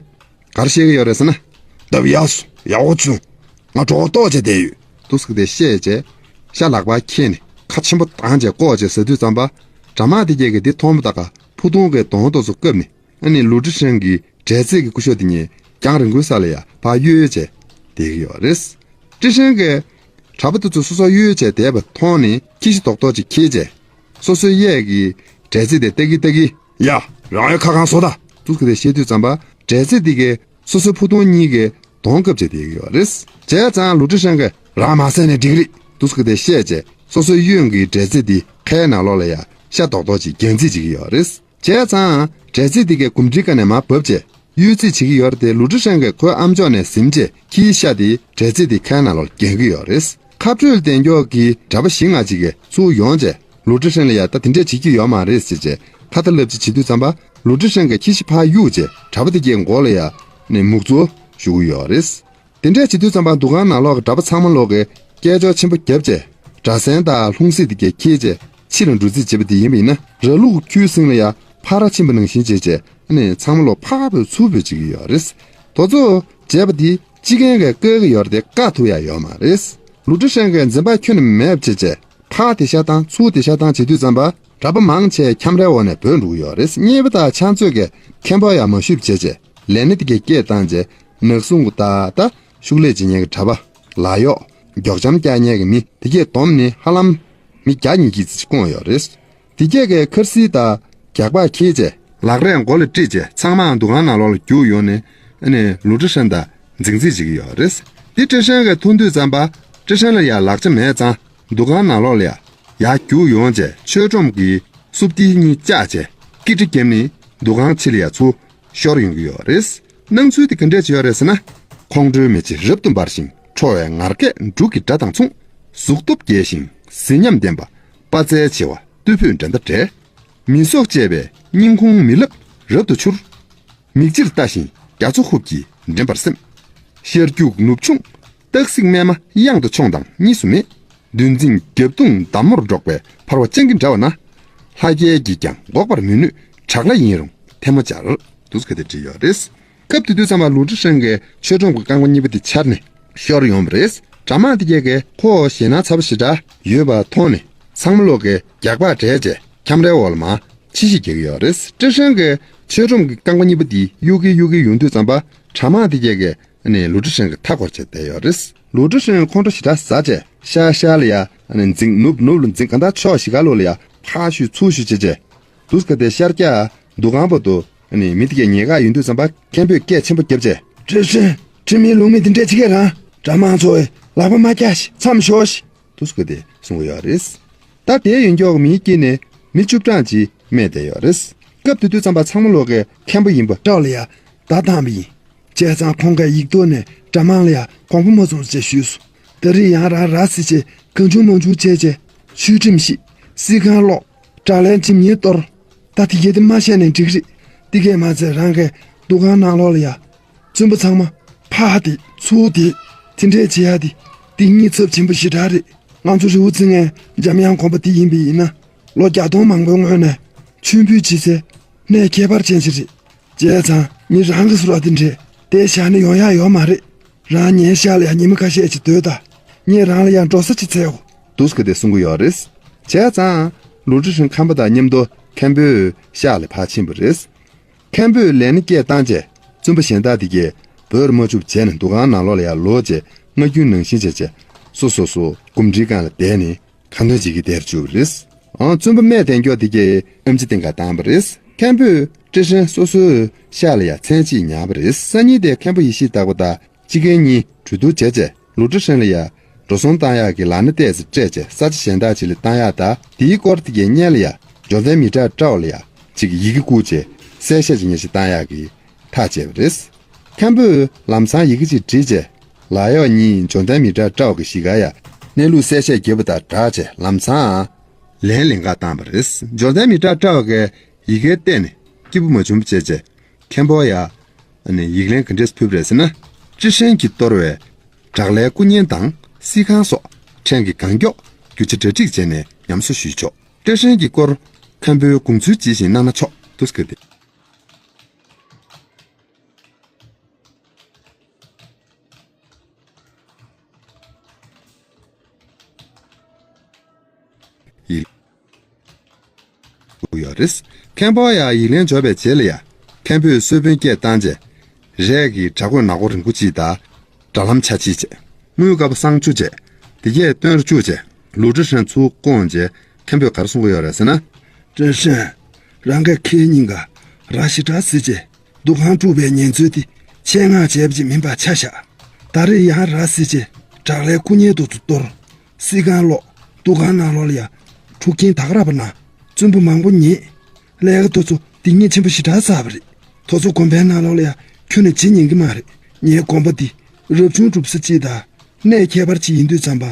ག་རེ་བཤད་ཀྱི་ཡོད་རེད་ཟེར་ན། ལྟ་བུ་ཡག་སོ་ཡག་པོ་བྱུང་། ང་གྲོགས་པོ་ལྟོགས་བྱས་བསྡད་ཡོད། འདུག་སེ་དེ་བཤད་བྱས་ཤ་ལག་པར་འཁྱེར་ནས་ཁ་ཆེན་པོ་བཏང་བྱས་བཀོག་བྱས་ཟ་དུས་ཙམ་པ་གྲྭ་མང་དེ་གས་ཀྱིས་དེ་མཐོང་པ་ད་ག་ཕུ་ཐུང་གི་གདོང་ཏོག་ཙམ་བཀབ་ནས་ཨ་ནི་ལུའུ་ཀྲི་ཧྲན་གྱི་འབྲས་རྩིས་ཀྱི་སྐུ་ཤོག་དེ་གཉིས་རྒྱང་རིང་པོའི་ས་ལ་ཡ་ཕར་གཡོལ་བྱས་བསྡད་ཀྱི་ཡོད་རེད། ཀྲི་ཧྲན་གྱིས་གྲྭ་པ་དེ་ཚོ་སོ་སོ་གཡོལ་བྱས་བསྡད་པ་མཐོང་ནས་ཁྱི་ཤ་རྡོག་རྡོག་ཅིག་འཁྱེར་བྱས་སོ་སོའི་གཡས་ཀྱི་འབྲས་རྩིས་དེ་ལྟ་གིན་ལྟ་གིན། ཡ། རང་ཡོད་ཁ་གང་བཟོ་ད། འདུག་སེ་དེ་བཤད་དུས་ཙམ་པ་འབྲས་རྩིས་དེ་གས་སོ་སོའི་ཕུ་ཐུང་གཉིས་ཀྱི་གདོང་བཀབ་བྱས་བསྡད་ཀྱི་ཡོད་རེད། བྱས་ཙང་ལུའུ་ཀྲི་ཧྲན་གྱིས་རང་མ་བཟས་ནས་འགྲིག་རེད། འདུག་སེ་དེ་བཤད་བྱས་སོ་སོའི་གཡོན་གྱི་འབྲས་རྩིས་དེ་ཁའི་ནང་ལོགས་ལ་ཡ་ཤ་རྡོག་རྡོག་ཅིག་རྒྱག་རྩིས་བྱེད་ཀྱི་ཡོད་རེད། བྱས་ཙང་འབྲས་རྩིས་དེ་གས་སྒོམ་གྲིའི་སྒང་ནས་མར་བབས་བྱས་གཡོལ་རྩིས་བྱེད་ཀྱི་ཡོད་རེད་དེ་ལུའུ་ཀྲི་ཧྲན་གྱིས་ཁོའི་ཨམ་ཅོག་ནས་ཟིན་བྱས་ཁྱིའི་ཤ་དེ་འབྲས་རྩིས་དེ་ཁའི་ནང་ལོགས་ལ་རྒྱག་གི་ཡོད་རེད། ཁ་སྤྲོད་ལྡན་མགྱོགས་ཀྱི་གྲྭ་པ་བཞི་ལྔ་ཅིག་གིས་ཚུར་ཡོང་བྱས་ལུའུ་ཀྲི་ཧྲན་ལ་ཡ་ད་དེ་འདྲས་བྱེད་ཀྱི་ཡོད་མ་རེད་ཟེར་བྱས་ཁ་ཏ་ལབ་ཅིག་བྱེད་དུས་ཙམ་པ་ལུའུ་ཀྲི་ཧྲན་གྱིས་ཁྱི་ཤ་ཕར་གཡུགས་བྱས་གྲྭ་པ་དེ་གའི་མགོ་ལ་ཡ་ནས་མུག་ཙོ་གཞུ་གི་ཡོད་རེད། དེ་འདྲས་བྱེད་དུས་ཙམ་པ་འདུ་ཁང་ནང་ལོགས་ཀྱི་གྲྭ་པ་ཚང་མ་ལོག་གིས་སྐད་ཅོར་ཆེན་པོ་བརྒྱབ་བྱས་སྒྲ་སེན་དང་ལྷུང་བཟེད་དེ་གས་འཁྱེར་བྱས་ཕྱི་ལ་འགྲོ་རྩིས་བྱེད་པ་དེ་ཡིན་པ་ཡིན་ན་ར་ལུག་ཁྱུའི་གསེང་ལ་ཡ་ཕར་ར་ཕྱིན་པ་ནང་བཞིན་བྱས་བྱས་ཨ་ནི་ཚང་མ་ལོག་ཕར་འབོད་ཚུར་འབོད་བྱེད་ཀྱི་ཡོད་རེད། དེ་ཚོ་བྱས་པ་དེ་སྤྱི་རྒན་གྱིས་བཀག་གི་ཡོད་རེད་དེ་བཀག་ཐུབ་ཡ་ཡོད་མ་རེད། ལུའུ་ཀྲི་ཧྲན་གྱིས་འཛེམ་བག་ཁྱོན་ནས་མེད་པ་བྱས་བྱས་ཕར་དེ་ཤ་བཏང་ཚུར་དེ་ཤ་བཏང་བྱེད་དུས་ཙམ་པ་གྲྭ་པ་མང་ཆེ་ཁྱམས་རའི་འོག་ནས་བྲོས་འགྲོ་གི་ཡོད་རེད། གཉེར་པ་དང་ཕྱག་མཛོད་ཀྱིས་མཁན་པོ་ཡ་མ་ཞུས་པ་བྱས་བྱས་ལས་སྣེ་དེ་གས་སྐད་བཏང་བྱས་ནག་ཟུང་གི་ཏག་ཏག་ཤུགས་ལས་བྱེད་མཁན་གྱི་གྲྭ་པ། ལག་གཡོག་མགྱོགས་འཇམ་རྒྱག་མཁན་གྱི་མི་དེ་གས་བསྡོམས་ནས་ཧ་ལམ་མི་བརྒྱ་ཉིས་བརྒྱ་ཙམ་ཞིག་བསྐོངས་ཡོད་རེད། དེ་གས་ཀྱིས་འཁར་གསིལ་དང་རྒྱགས་པ་འཁྱེར་བྱས་ལག་རས་མགོ་ལ་དཀྲིས་བྱས་ཚང་མ་འདུ་ཁང་ནང་ལོགས་ལ་རྒྱུགས་ཡོང་ནས་ཨ་ནི་ལུའུ་ཀྲི་ཧྲན་དང་འཛིང་རྩིས་བྱེད་ཀྱི་ཡོད་རེད། དེ་ཀྲི་ཧྲན་གྱིས་མཐོང་དུས་ཙམ་པ་ཀྲི་ཧྲན་ལ་ཡང་ལག་ཆ་མེད་ཙང་འདུ་ཁང་ནང་ལོགས་ལ་ཡང་ཡར་རྒྱུགས་ཡོང་བྱས་མཆོད་སྒྲོམ་གྱི་སྲུབ་ཐིལ་གཉིས་བཅག་བྱས་ཀི་ཀྲི་བརྒྱབ་ནས་འདུ་ཁང་ཕྱི་ལ་ཡང་ཚུར་ཤོར་ཡོང་གི་ཡོད་རེད། སྣང་ཚུལ་དེ་ག་འདྲས་ཅིག་ཡོད་རེད་ཟེར་ན། ཁོང་ཁྲོའི་མེ་ལྕེ་རབ་ཏུ་འབར་ཞིང་ཁྲོ་བའི་ངར་སྐད་འབྲུག་གི་སྒྲ་དང་མཚུངས། གཟུགས་སྟོབས་རྒྱས་ཤིང་གཟི་ཉམས་ལྡན་པ། དཔའ་རྩལ་ཆེ་བ་རྟུལ་ཕོད་འགྲན་ཟླ་བྲལ། མི་སྲོག་བཅད་པའི་སྙིང་ཁུང་མི་ལབ་རབ་ཏུ་འཕྱུར། མིག་ཕྱིར་ལྟ་ཞིང་རྒྱ་མཚོ་ཧུབ་ཀྱིས་འདྲེན་པར་སེམས། ཤར་རྒྱུག་ནུབ་མཆོང་སྟག་གཟིག་སྨད་མ་གཡང་དུ་མཆོང་དང་གཉིས་སུ་མེད། འདུལ་འཛིན་རྒྱབ་དུང་འདམ་མོར་སྒྲོག་པའི་འཕར་བ་སྤྱང་ཀི་འདྲ་བ་ན། ལྷ་རྒྱལ་གྱིས་ཀྱང་འགོག་པར་མི་ནུས་བྲག་ལ་ཡིན་རུང་ཐལ་མོ་སྦྱར། འདུག་སེ་ག་དེ་བྲིས་ཡོད་རེད། སྐབས་དེ་དུས་ཙམ་པ་ལུའུ་ཀྲི་ཧྲན་གྱིས་མཆོད་སྒྲོམ་གྱི་རྐང་པ་གཉིས་པོ་དེ་འཕྱར་ནས་ཤོར་ཡོང་བ་རེད། གྲྭ་མང་དེ་གས་ཀྱིས་ཁོ་ཞེད་སྣང་ཚ་པོ་ཞེ་དྲག་ཡོད་པ་མཐོང་ནས་ཚང་མ་ལོག་གིས་རྒྱགས་པ་བྲལ་རྗེས་ཁྱམས་རའི་འོག་ལ་མར་ཕྱི་བཤིག་རྒྱག་གི་ཡོད་རེད། ཀྲི་ཧྲན་གྱིས་མཆོད་སྒྲོམ་གྱི་རྐང་པ་གཉིས་པོ་དེ་གཡུག་གིན་གཡུག་གིན་ཡོང་དུས་ཙམ་པ་གྲྭ་མང་དེ་གས་ཀྱིས་ནས་ལུའུ་ཀྲི་ཧྲན་གྱི་མཐའ་བསྐོར་བྱས་བསྡད་ཡོད་རེད། ལུའུ་ཀྲི་ཧྲན་ཁོང་ཁྲོ་ཞེ་དྲག་ཟ་བྱས་ཤར་ཤར་ལ་ཡ་ནས་འཛིང་ནུབ་ནུབ་ལ་འཛིང་གང་ལྟར་ཕྱོགས་བཞི་ག་ལོག་ལ་ཡ་ཕར་བཤུད་ཚུར་བཤུད་བྱས་བྱས་འདུག་སེ་ག་དེ་ཤར་རྒྱག་འདུ་ཁང་པོ་དུ་ནས་མི་དེ་གས་ཉེ་ག་ཡོང་དུས་ཙམ་པ་མཁན་པོས་སྐད་ཆེན་པོ་བརྒྱབ་བྱས། ཀྲི་ཧྲན། ཁྲིམས་མེད་ལུགས་མེད་དེ་འདྲས་བྱེད་ཀྱི་རང་གྲྭ་མང་ཚོ་ལག་པ་མ་རྒྱག་ཤིག་མཚམས་ཞོག་ཤིག་འདུག་སེ་ག་དེ་གསུང་གི་ཡོད་རེད། ད་དེ་ཡོང་མགྱོགས་མིའི་དཀྱིལ་ནས་མི་བཅུ་གྲངས་ཅིག་རྨས་བསྡད་ཡོད་རེད། སྐབས་དེ་དུས་ཙམ་པ་ཚང་མ་ལོག་གིས་མཁན་པོ་ཡིན་པ་སྐྲག་ལ་ཡ་བརྡ་བཏང་བ་ཡིན། བྱས་ཙང་ཁོང་གིས་ཡིག་ཐོག་ནས་གྲྭ་མང་ལ་ཡ་དགོངས་པ་མ་ཚོམས་ཅེས་ཞུས་སོང་། ད་རེས་ཡང་རང་ར་བཟི་བྱས་གང་བྱུང་མང་བྱུང་བྱས་བྱས་ཆོས་ཁྲིམས་ཤིག་སྲིད་ཁང་སློག་དགྲ་ལན་ཁྲིམས་ཉེས་གཏོར། ད་དེ་གས་དེ་མ་བཤད་ནས་འགྲིག་རེད། དེ་གས་མ་ཚད་རང་གིས་འདུ་ཁང་ནང་ལོགས་ལ་ཡ། བཙུན་པ་ཚང་མ་ཕར་དེད་ཚུར་དེད། དེ་འདྲས་བྱེད་ཡ་དེ་དེ་གཉིས་ཚབས་ཆེན་པོ་ཞེ་དྲག་རེད། ང་ཚོ་རི་བོ་རྩེ་ལྔའི་འཇམ་དབྱངས་དགོན་པ་དེ་ཡིན་པ་ཡིན་ན་ལོ་བརྒྱ་སྟོང་མང་པོའི་སྔོན་ནས་མཆོད་འབུལ་བྱེད་སའི་གནས་ཁྱད་པར་ཅན་ཞིག་རེད། བྱས་ཙང་མི་རང་གི་བཟོ་གྲྭ་དེ་འདྲས་དེ་བཞག་ནས་ཡོང་ཡ་ཡོད་མ་རེད། རང་ཉའི་ཤག་ལ་ཡང་ཉི་མ་ཁ་ཤས་ཅིག་སྡོད་དང་། ངས་རང་ལ་ཡང་འགྲོ་ས་ཅིག་འཚོལ་དགོས། འདུག་སེ་གི་དེ་གསུང་གི་ཡོད་རེད། བྱས་ཙང་། ལུའུ་ཀྲི་ཧྲན་མཁན་པོ་དང་མཉམ་དུ་མཁན་པོའི་ཤག་ལ་ཕར་ཕྱིན་པ་རེད། མཁན་པོས་ལན་སྐད་བཏང་རྗེས་བཙུན་པ་གཞན་དག་དེ་གས་བོད་ར་མ་བཅུག་བྱས་ནས་འདུ་ཁང་ནང་ལོགས་ལ་ཡར་ལོག་རྗེས་སྔ་རྒྱུན་ནང་བཞིན་བྱས་རྗེས་སོ་སོ་སོ་སྒོམ་ཁྲིའི་སྒང་ལ་བསྡད་ནས་གང་འདོད་བྱེད་ཀྱི་བསྡད་བཅུག་པ་རེད། ཨང་བཙུན་པ་སྨད་དན་ཀྱོག་དེ་གས་ཨེམ་ཆི་སྟེང་ག་བཏང་པ་རེད། མཁན་པོས་ཀྲི་ཧྲན་སོ་སོའི་ཤག་ལ་ཡར་མཚན་གཅིག་ཉར་བ་རེད། སང་ཉིན་དེ་མཁན་པོ་ཡེ་ཤེས་ལྟ་བུ་དང་སྤྱི་རྒན་གཉིས་གྲོས་བསྡུར་བྱས་རྗེས་ལུའུ་ཀྲི་ཧྲན་ལ་ཡར་འགྲོ་སོང་བཏང་ཡག་གི་ལག་ན་གཏད་ས་སྤྲད་རྗེས་ས་ཆ་གཞན་དག་ཅིག་ལ་བཏང་ཡག་དང་དེའི་སྐོར་དེ་གས་སྔོན་ལ་ཡར་འབྱོར་ལྡན་མི་དྲག་ཀྲའོ་ལ་ཡར་ཅིག་ཡི་གེ་བསྐུར་རྗེས་གསལ་བཤད་ཅིག་ཉེར་ཞིག་བཏང་ཡག་གི་ཐག་བཅད་པ་རེད། མཁན་པོས་ལམ་སང་ཡི་གེ་ཅིག་བྲིས་རྗེས་ལག་གཡོག་གཉིས་འབྱོར་ལྡན་མི་དྲག་ཀྲའོ་གི་གཞིས་ཀ་ཡར་གནས་ལུགས་གསལ་བཤད་བརྒྱབ་པ་དང་སྦྲགས་རྗེས་ལམ་སང་ལན་ལེན་ག་བཏང་པ་རེད། འབྱོར་ལྡན་མི་དྲག་ཀྲའོ་གིས་ཡི་གེ་བལྟས་ནས་སྐྱིད་པོ་མ་བྱུང་བ་བྱས་རྗེས་མཁན་པོ་ཡར། ཨ་ནི་ཡིག་ལན་ག་འདྲས་ཕུལ་བ་རེད་ཟེར་ན། ཀྲི་ཧྲན་གྱིས་གཏོར་བའི་བྲག་ལའི་སྐུ་བརྙན་དང་གསིལ་ཁང་སོགས་ཕྲན་གྱིས་གང་མགྱོགས་རྒྱུ་ཆ་གྲ་སྒྲིག་བྱས་ནས་ཉམས་གསོ་ཞུས་ཆོག་ཀྲི་ཧྲན་གྱི་སྐོར་མཁན་པོའི་དགོངས་ཚུལ་ཇི་བཞིན་གནང་ན་ཆོག་ཏུ་སྐད་དེ། ཡིག་ཡོད་རེད། མཁན་པོ་ཡང་ཡིག་ལན་འབྱོར་བའི་རྗེས་ལ་ཡང་མཁན་པོས་གསོལ་དཔོན་སྐད་བཏང་རྗེས། རས་ཀྱི་བྲག་བརྐོས་ནག་པོ་རིང་པོ་གཅིག་དང་། དྲ་ལམ་ཆ་གཅིག་བྱས། དངུལ་དཀར་པོ་བསང་བཅུ་བྱས། དེ་གས་བཏོན་རུ་བཅུག་བྱས། ལུའུ་ཀྲི་ཧྲན་ཚུར་བསྐོངས་རྗེས་མཁན་པོས་ག་རེ་གསུང་གི་ཡོད་རེད་ཟེར་ན། ཀྲི་ཧྲན། རང་གིས་ཁྱེད་གཉིས་ཀ་ར་ཞེ་དྲག་བཟི་རྗེས། འདུ་ཁང་དཀྲུགས་པའི་ཉེས་འཛུགས་དེ་ཆེད་མངགས་བྱས་པ་ཅིག་མིན་པ་ཆ་བཞག་ད་རེས་ཡང་ར་བཟི་རྗེས་བྲག་ལའི་སྐུ་བརྙན་དེ་ཚོ་གཏོར། གསིལ་ཁང་སློག་འདུ་ཁང་ནང་ལོགས་ལ་ཡང་འཁྲུག་རྐྱེན་དག་རག་པ་ན་བཙུན་པ་མང་པོ་ཉེས། ལས་ཀ་དེ་ཚོ་སྡིག་ཉེས་ཆེན་པོ་ཞེ་དྲག་བསགས་པ་རེད། དེ་ཚོ་དགོན་པའི་ནང་ལོགས་ལ་ཡང་ཁྱོན་ནས་བྱེད་ཉན་གི་མ་རེད། ངའི་དགོན་པ་འདི་རབ་བྱུང་སྒྲུབ་ས་གཅིག་དང་གནས་ཁྱད་པར་ཅན་ཡིན་དུས་ཙམ་པ།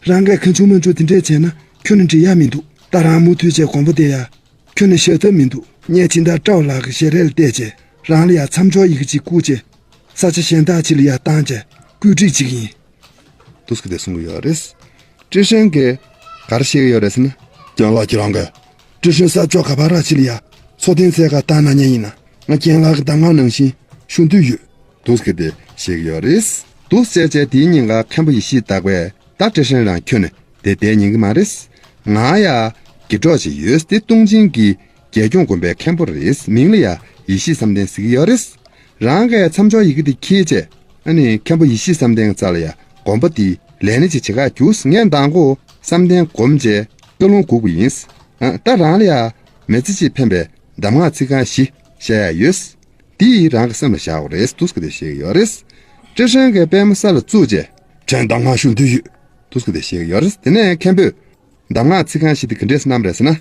རང་གིས་གང་བྱུང་མང་བྱུང་དེ་འདྲས་བྱས་ན་ཁྱོན་ནས་འགྲིག་ཡག་མི་འདུག་ད་རང་མུ་མཐུད་བྱས་དགོན་པ་དེ་ཡང་ཁྱོན་ནས་བཞག་ཐབས་མི་འདུག་ངས་སྦྱིན་བདག་ཀྲའོ་ལགས་ཀྱི་ཞལ་རས་ལ་བལྟས་བྱས་རང་ལ་ཡང་མཚམས་འཇོག་ཡི་གེ་ཅིག་བསྐུར་བྱས། ས་ཆ་གཞན་དག་ཅིག་ལ་ཡར་བཏང་བྱས་བཀོད་སྒྲིག་བྱེད་ཀྱི་ཡིན། ཏུ་སི་ཀི་དེ་གསུང་གི་ཡོད་རེད། ཀྲི་ཧྲན་གྱིས་ག་རེ་བཤད་ཀྱི་ཡོད་རེད་ཟེར་ན། རྒན་ལགས་ཁྱེད་རང་གིས་ཀྲི་ཧྲན་ས་ཕྱོགས་ག་པར་ར་ཅིག་ལ་ཡ་འཚོ་རྟེན་འཚོལ་ག་བཏང་གནང་མཁན་ཡིན་ན་ང་རྒན་ལགས་ཀྱི་གདམས་ངག་ནང་བཞིན་ཞུ་འདོད་ཡོད། ཏུ་སི་ཀི་དེ་བཤད་ཀྱི་ཡོད་རེད། ཏུ་སི་བྱས་བྱས་དེའི་ཉིན་ཀ་མཁན་པོ་ཡེ་ཤེས་བདག་པས་ད་ཀྲི་ཧྲན་རང་ཁྱོན་ནས་དེ་བསྡད་ཉན་གི་མ་རེད། ང་ཡ་དགེ་གྲོགས་ཅིག་ཡོད་དེ་ཏུང་ཅིང་གི་རྒྱལ་སྐྱོང་དགོན་པའི་མཁན་པོ་རེད། མིང་ལ་ཡ་ཡེ་ཤེས་བསམ་གཏན་ཟེར་གི་ཡོད་རེད། རང་གིས་མཚམས་འཇོག་ཡི་གེ་དེ་འཁྱེར་བྱས། ཨ་ནི་མཁན་པོ་ཡེ་ཤེས་བསམ་གཏན་རྩ་ལ་ཡ་དགོན་པ་དེའི་ལས་སྣེ་ཅིག་བྱེད་ག་རྒྱུགས། ངས་མདང་དགོང་བསམ་གཏན་སྒོམ་བྱས་བཀའ་ལུང་སྒུག་པ་ཡིན། ཨ་ད་རང་ལ་ཡ་མི་ཚེ་གཅིག་ཕན་པའི་གདམས་ངག་ཚིག་རྐང་བཞི་བཤད་ཡ་ཡོད། དེ་རང་གི་སེམས་ལ་བཞག་དགོས་རེད། ཏུ་སི་ཀི་དེ་བཤད་ཀྱི་ཡོད་རེད། ཀྲི་ཧྲན་གྱིས་པད་མོ་ས་ལ་བཙུགས་རྗེས་ཁྱོད་གདམས་ངག་ཞུ་འདོད་ཡོད། ཏུ་སི་ཀི་དེ་བཤད་ཀྱི་ཡོད་རེད། དེ་ནས་མཁན་པོས། གདམས་ངག་ཚིག་རྐང་བཞི་དེ་ག་འདྲས་གནང་བ་རེད་ཟེར་ན།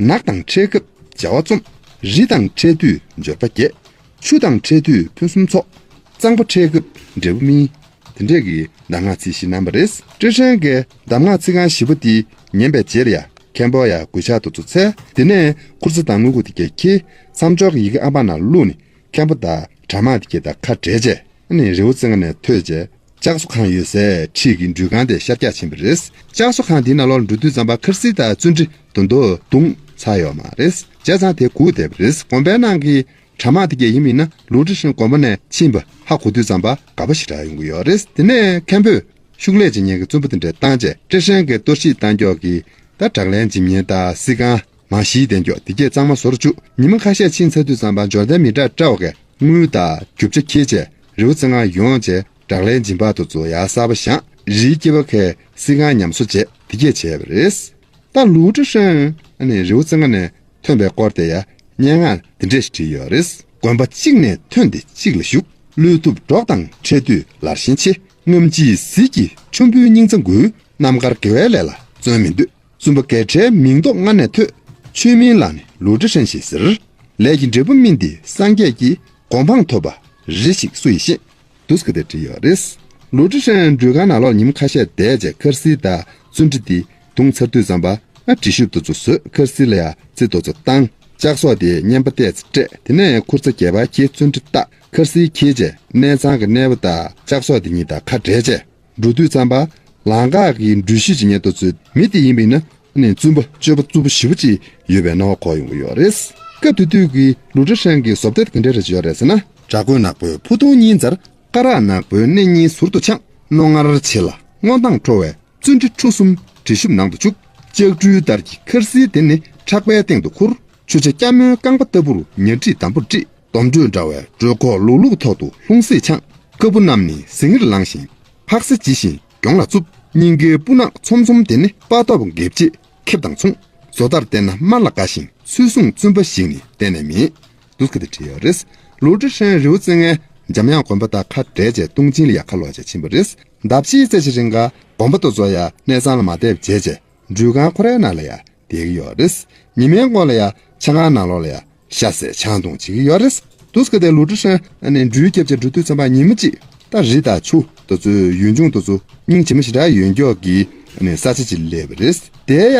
ནགས་དང་འཕྲད་སྐབས་བྱ་བ་རྩོམ། རི་དང་འཕྲད་དུས་འབྱོར་པ་རྒྱས། ཆུ་དང་འཕྲད་དུས་ཕུན་སུམ་ཚོགས། གཙང་པོ་འཕྲད་སྐབས་འབྲས་བུ་སྨིན། དེ་འདྲས་ཀྱི་གདམས་ངག་ཚིག་བཞི་གནང་བ་རེད། ཀྲི་ཧྲན་གྱིས་གདམས་ངག་ཚིག་རྐང་བཞི་པོ་དེ་ཉན་པའི་རྗེས་ལ་ཡ་མཁན་པོ་ཡ་གུས་ཕྱག་ཏུ་ཚུར་འཚལ། དེ་ནས་ཁུར་ཚ་དང་དངུལ་ཁུག་དེ་གས་འཁྱེར་མཚམས་འཇོག་གི་ཡི་གེ་ཨ་པ་ནང་བླུགས་ནས་མཁན་པོ་དང་གྲྭ་མང་དེ་གས་དང་ཁ་བྲལ་རྗེས། ཨ་ནི་རི་བོ་རྩེ་ལྔ་ནས་ཐོན་རྗེས་ལྕགས་བཟོ་ཁང་ཡོད་སའི་འཁྲིས་ཀྱི་འགྲུལ་ཁང་དེ་ཤར་རྒྱག་ཕྱིན་པ་རེད། ལྕགས་བཟོ་ཁང་དེའི་ནང་ལོགས་ལ་འགྲོ་དུས་ཙམ་པ་ཁར་སི་དང་བརྩོན་འགྲུས་དོན་དུ་བརྡུངས་ཚར་ཡོད་མ་རེད། བྱས་ཙང་དེ་སྒུག་བསྡད་པ་རེད། དགོན་པའི་ནང་གི་གྲྭ་མང་དེ་གས་ཡིན་མིན་ན་ལུའུ་ཀྲི་ཧྲན་དགོན་པ་ནས་ཕྱིན་པ་ཧ་གོ་དུས་ཙམ་པ་དགའ་པོ་ཞེ་དྲག་ཡོང་གི་ཡོད་རེད། དེ་ནས་མཁན་པོས་ཤུགས་ལས་བྱེད་མཁན་གྱི་བཙུན་པ་དེ་འདྲས་བཏང་རྗེས་ཀྲི་ཧྲན་གྱི་གཏོར་བཤིག་བཏང་ཀྱོག་གི་ད་དྲག་ལན་འཇིམ་མཁན་དང་གསིལ་ཁང་མང་བཞིའི་གདན་ཀྱོག་དེ་གས་གཙང་མ་བཟོ་རུ་བཅུག་ཉི་མ་ཁ་ཤས་ཕྱིན་ཚར་དུས་ཙམ་པ་འབྱོར་ལྡན་མི་དྲག་ཀྲའོ་གིས་དངུལ་དང་རྒྱུ་ཆ་འཁྱེར་བྱས་རི་བོ་རྩེ་ལྔ་ཡོང་བྱས་དྲག་ལན་འཇིམ་པ་དེ་ཚོ་ཡར་གསར་པ་བཞེངས། རིའི་སྐྱེས་པ་ཁའི་གསིལ་ཁང་ཉམས་གསོ་བྱས་དེ་གས་བྱས་པ་རེད། ད་ལུའུ་ཀྲི་ཧྲན་ཨ་ནི་རི་བོ་རྩེ་ལྔ་ནས་ཐོན་པའི་སྐོར་དེ་ཡ་སྙན་ངག་འདི་འདྲས་ཞིག་བྲིས་ཡོད་རེད། དགོན་པ་གཅིག་ནས་ཐོན་ཏེ་གཅིག་ལ་ཞུགས། བློས་ཐུབ་གྲོགས་དང་འཕྲད་དུས་ལར་ཞེན་ཆེ། རྔམ་བརྗིད་ཟིལ་གྱིས་ཆོམ་པོའི་སྙིང་རྩ་འགུལ། རྣམ་དཀར་དགེ་བའི་ལས་ལ་བརྩོན་མི་འདོད། བཙུན་པ་དགེ་ཁྲའི་མིང་ཐོག་སྔ་ནས་ཐོས། ཆོས་མིན་ལ་ནི་ལུའུ་ཀྲི་ཧྲན་ཞེས་ཟེར། ལས་ཀྱི་འབྲས་བུ་སྨིན་ཏེ་སངས་རྒྱས་ཀྱི། གོ་འཕང་ཐོབ་པ་རེ་ཞིག་སུ་ཡིས་ཤེས། འདུག་སེ་དེ་བྲིས་ཡོད་རེད། ལུའུ་ཀྲི་ཧྲན་འགྲུལ་ཁང་ནང་ལོགས་ཉིན་མོ་ཁ་ཤས་བསྡད་རྗེས་ཁར་སི་དང་བརྩོན་འགྲུས་དེ་བརྡུངས་ཚར་དུས་ཙམ་པ་ཨ་བྲིས་གཞུང་དེ་ཚོ་བཟོས། ཁར་སི་ལ་ཡ་རྩི་དེ་ཚོ་བཏང་། ལྕགས་སོག་དེ་བརྙན་པར་བལྟས་ཚེ་སྤྲད། དེ་ནས་ཁུར་ཚ་རྒྱས་པ་ཁྱེར་བརྩོན་འགྲུས་བཏགས། ཁར་སི་འཁྱེར་རྗེས་གནས་ཚང་གི་གནས་པ་དང་ལྕགས་སོག་དེ་གཉིས་དང་ཁ་བྲལ་རྗེས། འགྲོ་དུས་ཙམ་པ། ལམ་ཁ་གི་འགྲུལ་བཞུད་བྱེད་མཁན་དེ་ཚོའི་མི་དེ་ཡིན་པ་ཡིན་ན་ནི་བཙུན་པ་སྤྱོད་པ་རྩུབ་པོ་ཞེ་པོ་ཅིག་ཡོད་པའི་སྣང་བ་འཁོར་ཡོང་གི་ཡོད་རེད། སྐབས་དེ་དུས་ཀྱི་ལུའུ་ཀྲི་ཧྲན་གྱི་བཟོ་ལྟ་དེ་ག་འདྲ་རེ་ཡོད་རེད་ཟེར་ན། བྲག་བརྐོས་ནག་པོའི་ཕུ་ཐུང་གཉིས་འཛར། སྐ་རགས་ནག་པོའི་སྣེ་གཉིས་ཟུར་དུ་འཕྱང་། རྣོ་ངར་ཆེ་ལ་སྔོ་མདངས་འཕྲོ་བའི་བཙོན་གྲི་ཁྲུ་གསུམ་གྲི་ཤུབས་ནང་དུ་བཅུག། ལྕགས་སྦྲུལ་དར་གྱི་འཁར་གསིལ་དེ་ནི་ཕྲག་པའི་སྟེང་དུ་ཁུར། ཆུ་བྱ་སྐྱ་མོའི་རྐང་པ་ལྟ་བུར་ཉ་སྦྲིད་འདམ་བུར་དཀྲིས། དོམ་དྲོད་འདྲ་བའི་སྒྲོ་ཁོག་ལུག་ལུག་ཐོག་ཏུ་ལྷུང་བཟེད་འཕྱང་། རྐ་བུ་རྣམས་ནི་ཟིང་ངེར་ལངས་ཤིང་ཕག་སེ་ཇི་བཞིན་གྱོང་ལ་བཙུབས། སྙིང་གའི་སྤུ་ནག་ཚོམ་ཚོམ་དེ་ནི་དཔའ་སྟོབས་འགེབས་བྱེད་ཁེབས་དང་མཚུངས། བཟོ་ལྟར་བལྟས་ན་དམར་ལ་དགའ་ཞིང་ཚུལ་བཟུང་བཙུན་པ་ཞིག་ནི་གཏན་ནས་མིན། འདུག་གི་དེ་བྲིས་ཡོད་རེད། ལུའུ་ཀྲི་ཧྲན་རི་བོ་རྩེ་ལྔའི་འཇམ་དབྱངས་དགོན་པ་དང་ཁ་བྲལ་རྗེས་ཏུང་ཅིན་ལ་ཡ་ཁ་ལོག་བྱས་ཕྱིན་པ་རེད། ཟླ་ཕྱེད་ཙམ་ཞིག་རིང་ག་དགོན་པ་དེ་ཚོ་ཡ་གནས་ཚང་ལ་མ་བསྡད་བྱས་རྗེས་འགྲུལ་ཁང་ཁོ་རའི་ནང་ལ་ཡ་བསྡད་ཀྱི་ཡོད་རེད། ཉི་མའི་འགོ་ལ་ཡ་ཆང་ཁང་ནང་ལོགས་ལ་ཡ་ཤ་ཟས་ཆང་འཐུང་བྱེད་ཀྱི་ཡོད་རེད། འདུག་གི་དེ་ལུའུ་ཀྲི་ཧྲན་ནི་འགྲུལ་སྐྱབས་བྱས་འགྲོ་དུས་ཙམ་པ་ཉི་མ་གཅིག་ད་རི་དང་ཆུ་དེ་ཚོའི་ཡུལ་ལྗོངས་དེ་ཚོ་སྙིང་རྗེ་མོ་ཞེ་དྲག་ཡོད་མཁན་གྱི་ནི་ས་ཆ་ཅིག་སླེབས་པ་རེད། དེ་ཡ་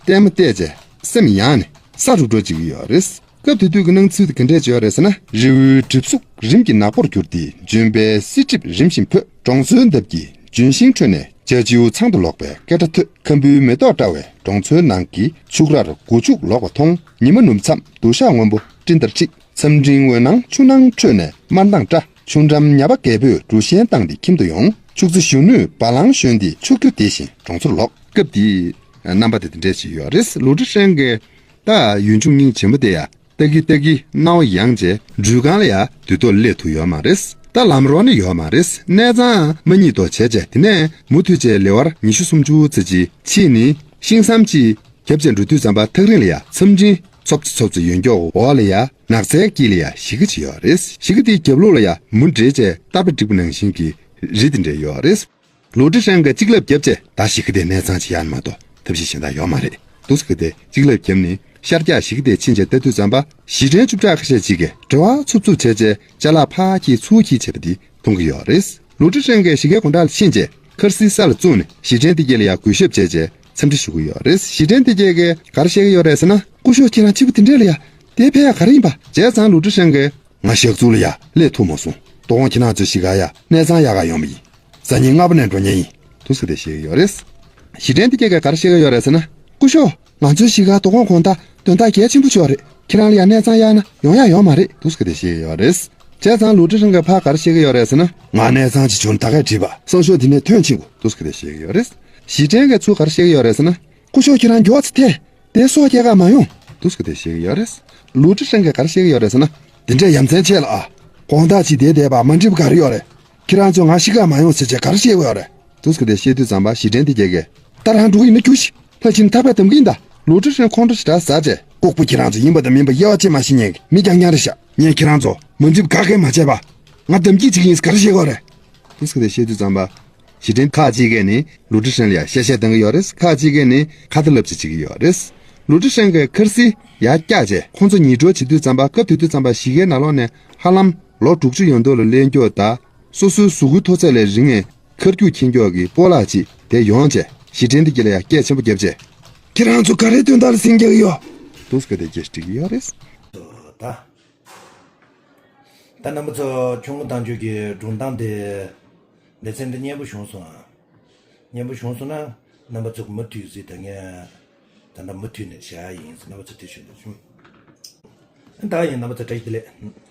ལྟད་མོ་བལྟས་རྗེས་སེམས་ཡང་ནས་ས་རུབ་འགྲོ་བྱེད་ཀྱི་ཡོད་རེད། སྐབས་དེ་དུས་ཀྱི་སྣང་ཚུལ་དེ་ག་འདྲས་ཅིག་ཡོད་རེད་ཟེར་ན། རི་བོའི་གྲིབ་གཟུགས་རིམ་གྱིས་ནག་པོར་གྱུར་ཏེ་ལྗོན་པའི་བསིལ་གྲིབ་རིམ་བཞིན་འཕོས། གྲོང་ཚོའི་འདབས་ཀྱི་ལྗོན་ཤིང་ཁྲོད་ནས་བྱ་བྱིའུ་ཚང་དུ་ལོག་པའི་སྐད་སྒྲ་ཐོས། ཁམ་བུའི་མེ་ཏོག་བཀྲ་བའི་གྲོང་ཚོའི་ནང་གི་ཕྱུགས་རར་སྒོ་ཕྱུགས་ལོག་པ་མཐོང་། ཉི་མ་ནུབ་མཚམས་དུ་ཞག་སྔོན་པོ་སྤྲིན་ལྟར་འཁྲིགས། མཚམས་སྤྲིན་འོད་སྣང་ཆུ་ནང་ཁྲོད་ནས་དམར་མདངས་བཀྲ། ཆུ་འགྲམ་ཉ་པ་རྒད་པོས་འབྲུ་ཤན་བཏང་སྟེ་ཁྱིམ་དུ་ཡོང་། ཕྱུགས་རྫི་གཞོན་ནུས་བ་ལང་ཞོན་ཏེ་ཕྱུག་ཁྱུ་དེད་བཞིན་གྲོང་ཚོར་ལོག། སྐབས་དེའི་རྣམ་པ་དེ་དེ་འདྲས་ཞིག་ཡོད་རེད། ལུའུ་ཀྲི་ཧྲན་གྱིས་ད་ཡུལ་ལྗོངས་སྙིང་རྗེ་མོ་དེ་ཡ་ལྟ་གི་ལྟ་གི་རྣ་བ་ཡང་རྗེ་འགྲུལ་ཁང་ལ་ཡ་དུས་ཐོག་སླེབས་ཐུབ་ཡོད་མ་རེད། ད་ལམ་རོགས་ནི་ཡོད་མ་རེད། གནས་ཚང་མ་གཉིད་དོ་བྱས་རྗེས་དེ་ནས་མུ་མཐུད་བྱས་ལེ་དབར་ཉི་ཤུ་སུམ་ཅུ་ཙམ་ཅིག་ཕྱིན་ནས་ཤིང་ཟམ་ཅིག་བརྒྱབ་བྱས་འགྲོ་དུས་ཙམ་པ་ཐག་རིང་ལ་ཡ་མཚམས་སྤྲིན་ཚོབ་ཙེ་ཚོབ་ཙེ་ཡོད་མགྱོགས་འོག་ལ་ཡ་ནགས་ཚལ་དཀྱིལ་ལ་ཡ་གཞིས་ཀ་ཅིག་ཡོད་རེད། གཞིས་ཀ་དེའི་རྒྱབ་ལོགས་ལ་ཡ་མུ་འབྲེལ་བྱས་ཏར་པ་བསྒྲིགས་པ་ནང་བཞིན་གྱི་རི་དེ་འདྲས་ཡོད་རེད། ལུའུ་ཀྲི་ཧྲན་གྱིས་གཅིག་ལབ་བརྒྱབ་རྗེས་ད་གཞིས་ཀ་དེ་གནས་ཚང་ཅིག་ཡང་མ་གཏོགས་ཐབས་ཤེས་གཞན་དག་ཡོད་མ་རེད། འདུག་ཟེར་གི་དེ་གཅིག་ལབ་བརྒྱབ་ནས་ཤར་རྒྱག་གཞིས་ཀ་དེ་ཕྱིན་རྗེས་ལྟ་དུས་ཙམ་པ་གཞིས་ཁྲན་བཅུ་ཕྲག་ཁ་ཤས་ཅིག་གིས་བྲེལ་བ་འཚུབ་འཚུབ་བྱས་རྗེས་ཅ་ལག་ཕར་འཁྱེར་ཚུར་འཁྱེར་བྱས་པ་དེ་མཐོང་གི་ཡོད་རེད། ལུའུ་ཀྲི་ཧྲན་གྱིས་གཞིས་ཀའི་སྒོ་འགྲམ་ལ་ཕྱིན་རྗེས་འཁར་གསིལ་ས་ལ་བཙུགས་ནས་གཞིས་ཁྲན་བདེ་སྐྱིད་ལ་ཡང་གུས་ཞབས་བྱས་རྗེས་འཚམས་འདྲི་ཞུ་གི་ཡོད་རེད། གཞིས་ཁྲན་བདེ་སྐྱིད་ཀྱིས་ག་རེ་བཤད་ཀྱི་ཡོད་རེད་ཟེར་ན། སྐུ་ཞབས་ཁྱེད་རང་གཅིག་པུ་དེ་འདྲས་ལ་ཡ་དེ་ཕན་ཡ་ག་རེ་ཡིན་པ། བྱས་ཙང་ལུའུ་ཀྲི་ཧྲན་གྱིས། ང་ཞག་ཚུལ་ལ་ཡ་སླེབས་ཐུབ་མ་སོང་། དོ་དགོང་ཁྱེད་རང་ཚོའི་གཞིས་ཀ་ཡ་གནས་ཚང་གཡར་ག་ཡོང་བ་ཡིན། གཟའ་ཉི་མ་སྔ་པོ་ནས་འགྲོ་མཁན་ཡིན། འདུག་ཟེར་ཏེ་བཤད་ཀྱི་ཡོད་རེད། གཞིས་ཁྲན་བདེ་སྐྱིད་ཀྱིས་ག་རེ་བཤད་ཀྱི་ཡོད་རེད་ཟེར་ན། སྐུ་ཞབས། ང་ཚོའི་གཞིས་ཀ་དོ་དགོང་དགོང་དག་དོན་དག་གལ་ཆེན་པོ་ཅིག་ཡོད་རེད། ཁྱེད་རང་ལ་ཡ་གནས་ཚང་གཡར་ན་ཡོང་ཡ་ཡོད་མ་རེད། འདུག་ཟེར་ཏེ་བཤད་ཀྱི་ཡོད་རེད། བྱས་ཙང་ལུའུ་ཀྲི་ཧྲན་གྱིས་ཕར་ག་རེ་བཤད་ཀྱི་ཡོད་རེད་ཟེར་ན། ང་གནས་ཚང་ཅིག་བྱུང་ན་ད་གས་བྲིས་པ་སང་ཞོགས་འདི་ནས་ཐོན་ཕྱིན་དགོས། འདུག་ཟེར་ཏེ་བཤད་ཀྱི་ཡོད་རེད། གཞིས་ཁྲན་གྱིས་ཚུར་ག་རེ་བཤད་ཀྱི་ཡོད་རེད་ཟེར་ན། སྐུ་ཞབས་ཁྱེད་རང་མགྱོགས་ཙམ་ཐལ། དེ་སྲོག་སྐྱེལ་ག་མ་ཡོང་། འདུག་ཟེར་ཏེ་བཤད་ཀྱི་ཡོད་རེད། ལུའུ་ཀྲི་ཧྲན་གྱིས་ག་རེ་བཤད་ཀྱི་ཡོད་རེད་ཟེར་ན། དེ་འདྲས་ཡ་མཚན་ཆེ་ལ་ཨ། དགོང་དག་ཅིག་བསྡད་བསྡད་པ་མ་འགྲིག་པ་ག་རེ་ཡོད་རེད། ཁྱེད་རང་ཚོས་ང་གཞིས་ཀ་མ་ཡོང་ཟེར་བྱས་ག་རེ་བཤད་ཀྱི་ཡོད་རེད། འདུག་ཟེར་ཏེ་བཤད་དུས་ཙམ་པ་གཞིས་ཁྲན་བདེ་སྐྱིད་ཀྱིས། ད་རང་འགྲོ་གི་ཡིན་ན་རྒྱུགས་ཤིག་ལྷ་ཁྱིམ་ཐག་པས་འདམ་གི་ཡིན་ད། ལུའུ་ཀྲི་ཧྲན་ཁོང་ཁྲོ་ཞེ་དྲག་ཟ་བྱས། ལྐུགས་པ་ཁྱེད་རང་ཚོ་ཡིན་པ་དང་མིན་པ་དབྱེ་བ་ཕྱེ་མ་ཤེས་མཁན་གྱི་མི་རྐྱང་རྐྱང་རེད་ཤག་ངས་ཁྱེད་རང་ཚོ་མ་འགྲིག་པ་ག་གས་མ་བྱས་པ། ང་འདམ་སྐྱེས་ཅིག་ཡིན་ཟེར་ག་རེ་བཤད་ཀྱི་ཡོད་རེད། འདུག་ཟེར་ཏེ་བཤད་དུས་ཙམ་པ། གཞིས་ཁྲན་ཁག་ཅིག་གིས་ནི་ལུའུ་ཀྲི་ཧྲན་ལ་ཡ་གཤེ་གཤེ་གཏོང་གི་ཡོད་རེད། ཁག་ཅིག་གིས་ནི་ཁ་ཏ་ལབ་ཅིག་བྱེད་ཀྱི་ཡོད་རེད། ལུའུ་ཀྲི་ཧྲན་གྱིས་འཁར་གསིལ་ཡར་བཀྱགས་རྗེས་ཁོང་ཚོ་ཉིལ་གྲོལ་བྱེད་དུས་ཙམ་པ། སྐབས་དེ་དུས་ཙམ་པ་གཞིས་ཀའི་ནང་ལོགས་ནས་ཧ་ལམ་ལོ་དྲུག་ཅུ་ཡོད་མདོག་ལ་སླེབས་མགྱོགས་དང་སོ་སོའི་གཟུགས་པོའི་མཐོ་ཚད་ལས་རིང་བའི་མཁར་རྒྱུག་འཁྱེར་མགྱོགས་ཀྱི་སྤོ་ལགས་ཅིག་དེ་ཡོང་རྗེས་གཞིས་ཁྲན་བདེ་སྐྱིད་ལ་ཡ་སྐད་ཆེན་པོ་བརྒྱབ་རྗེས། ཁྱེད་རང་ཚོ་ག་རེ་དོན་དག་ལ་ཟིང་རྒྱག་གི་ཡོད། འདུག་ཟེར་ཏེ་སྐད་ཆ་དྲིས་ཀྱི་ཡོད་རེད། ད། ད་རྣམ་པ་ཚོ་ཁྱུང་པོ་བཏང་རྒྱུ་གི་སྒྲུང་གཏམ་དེ་ལེ་ཚན་འདི་སྙན་པོ་བྱུང་སོང་ཨ། སྙན་པོ་བྱུང་སོང་ན་རྣམ་པ་ཚོ་མུ་མཐུད་ཟིག་ད་ངས་ད་ལྟ་མུ་མཐུད་ནས་བྱ་ཡ་ཡིན་ཟེར་རྣམ་པ་ཚོ་དེ་ཞུ་འདོད་བྱུང་། ད་ཡིན་རྣམ་པ་ཚོ་བཀྲ་ཤིས་བདེ་ལེགས།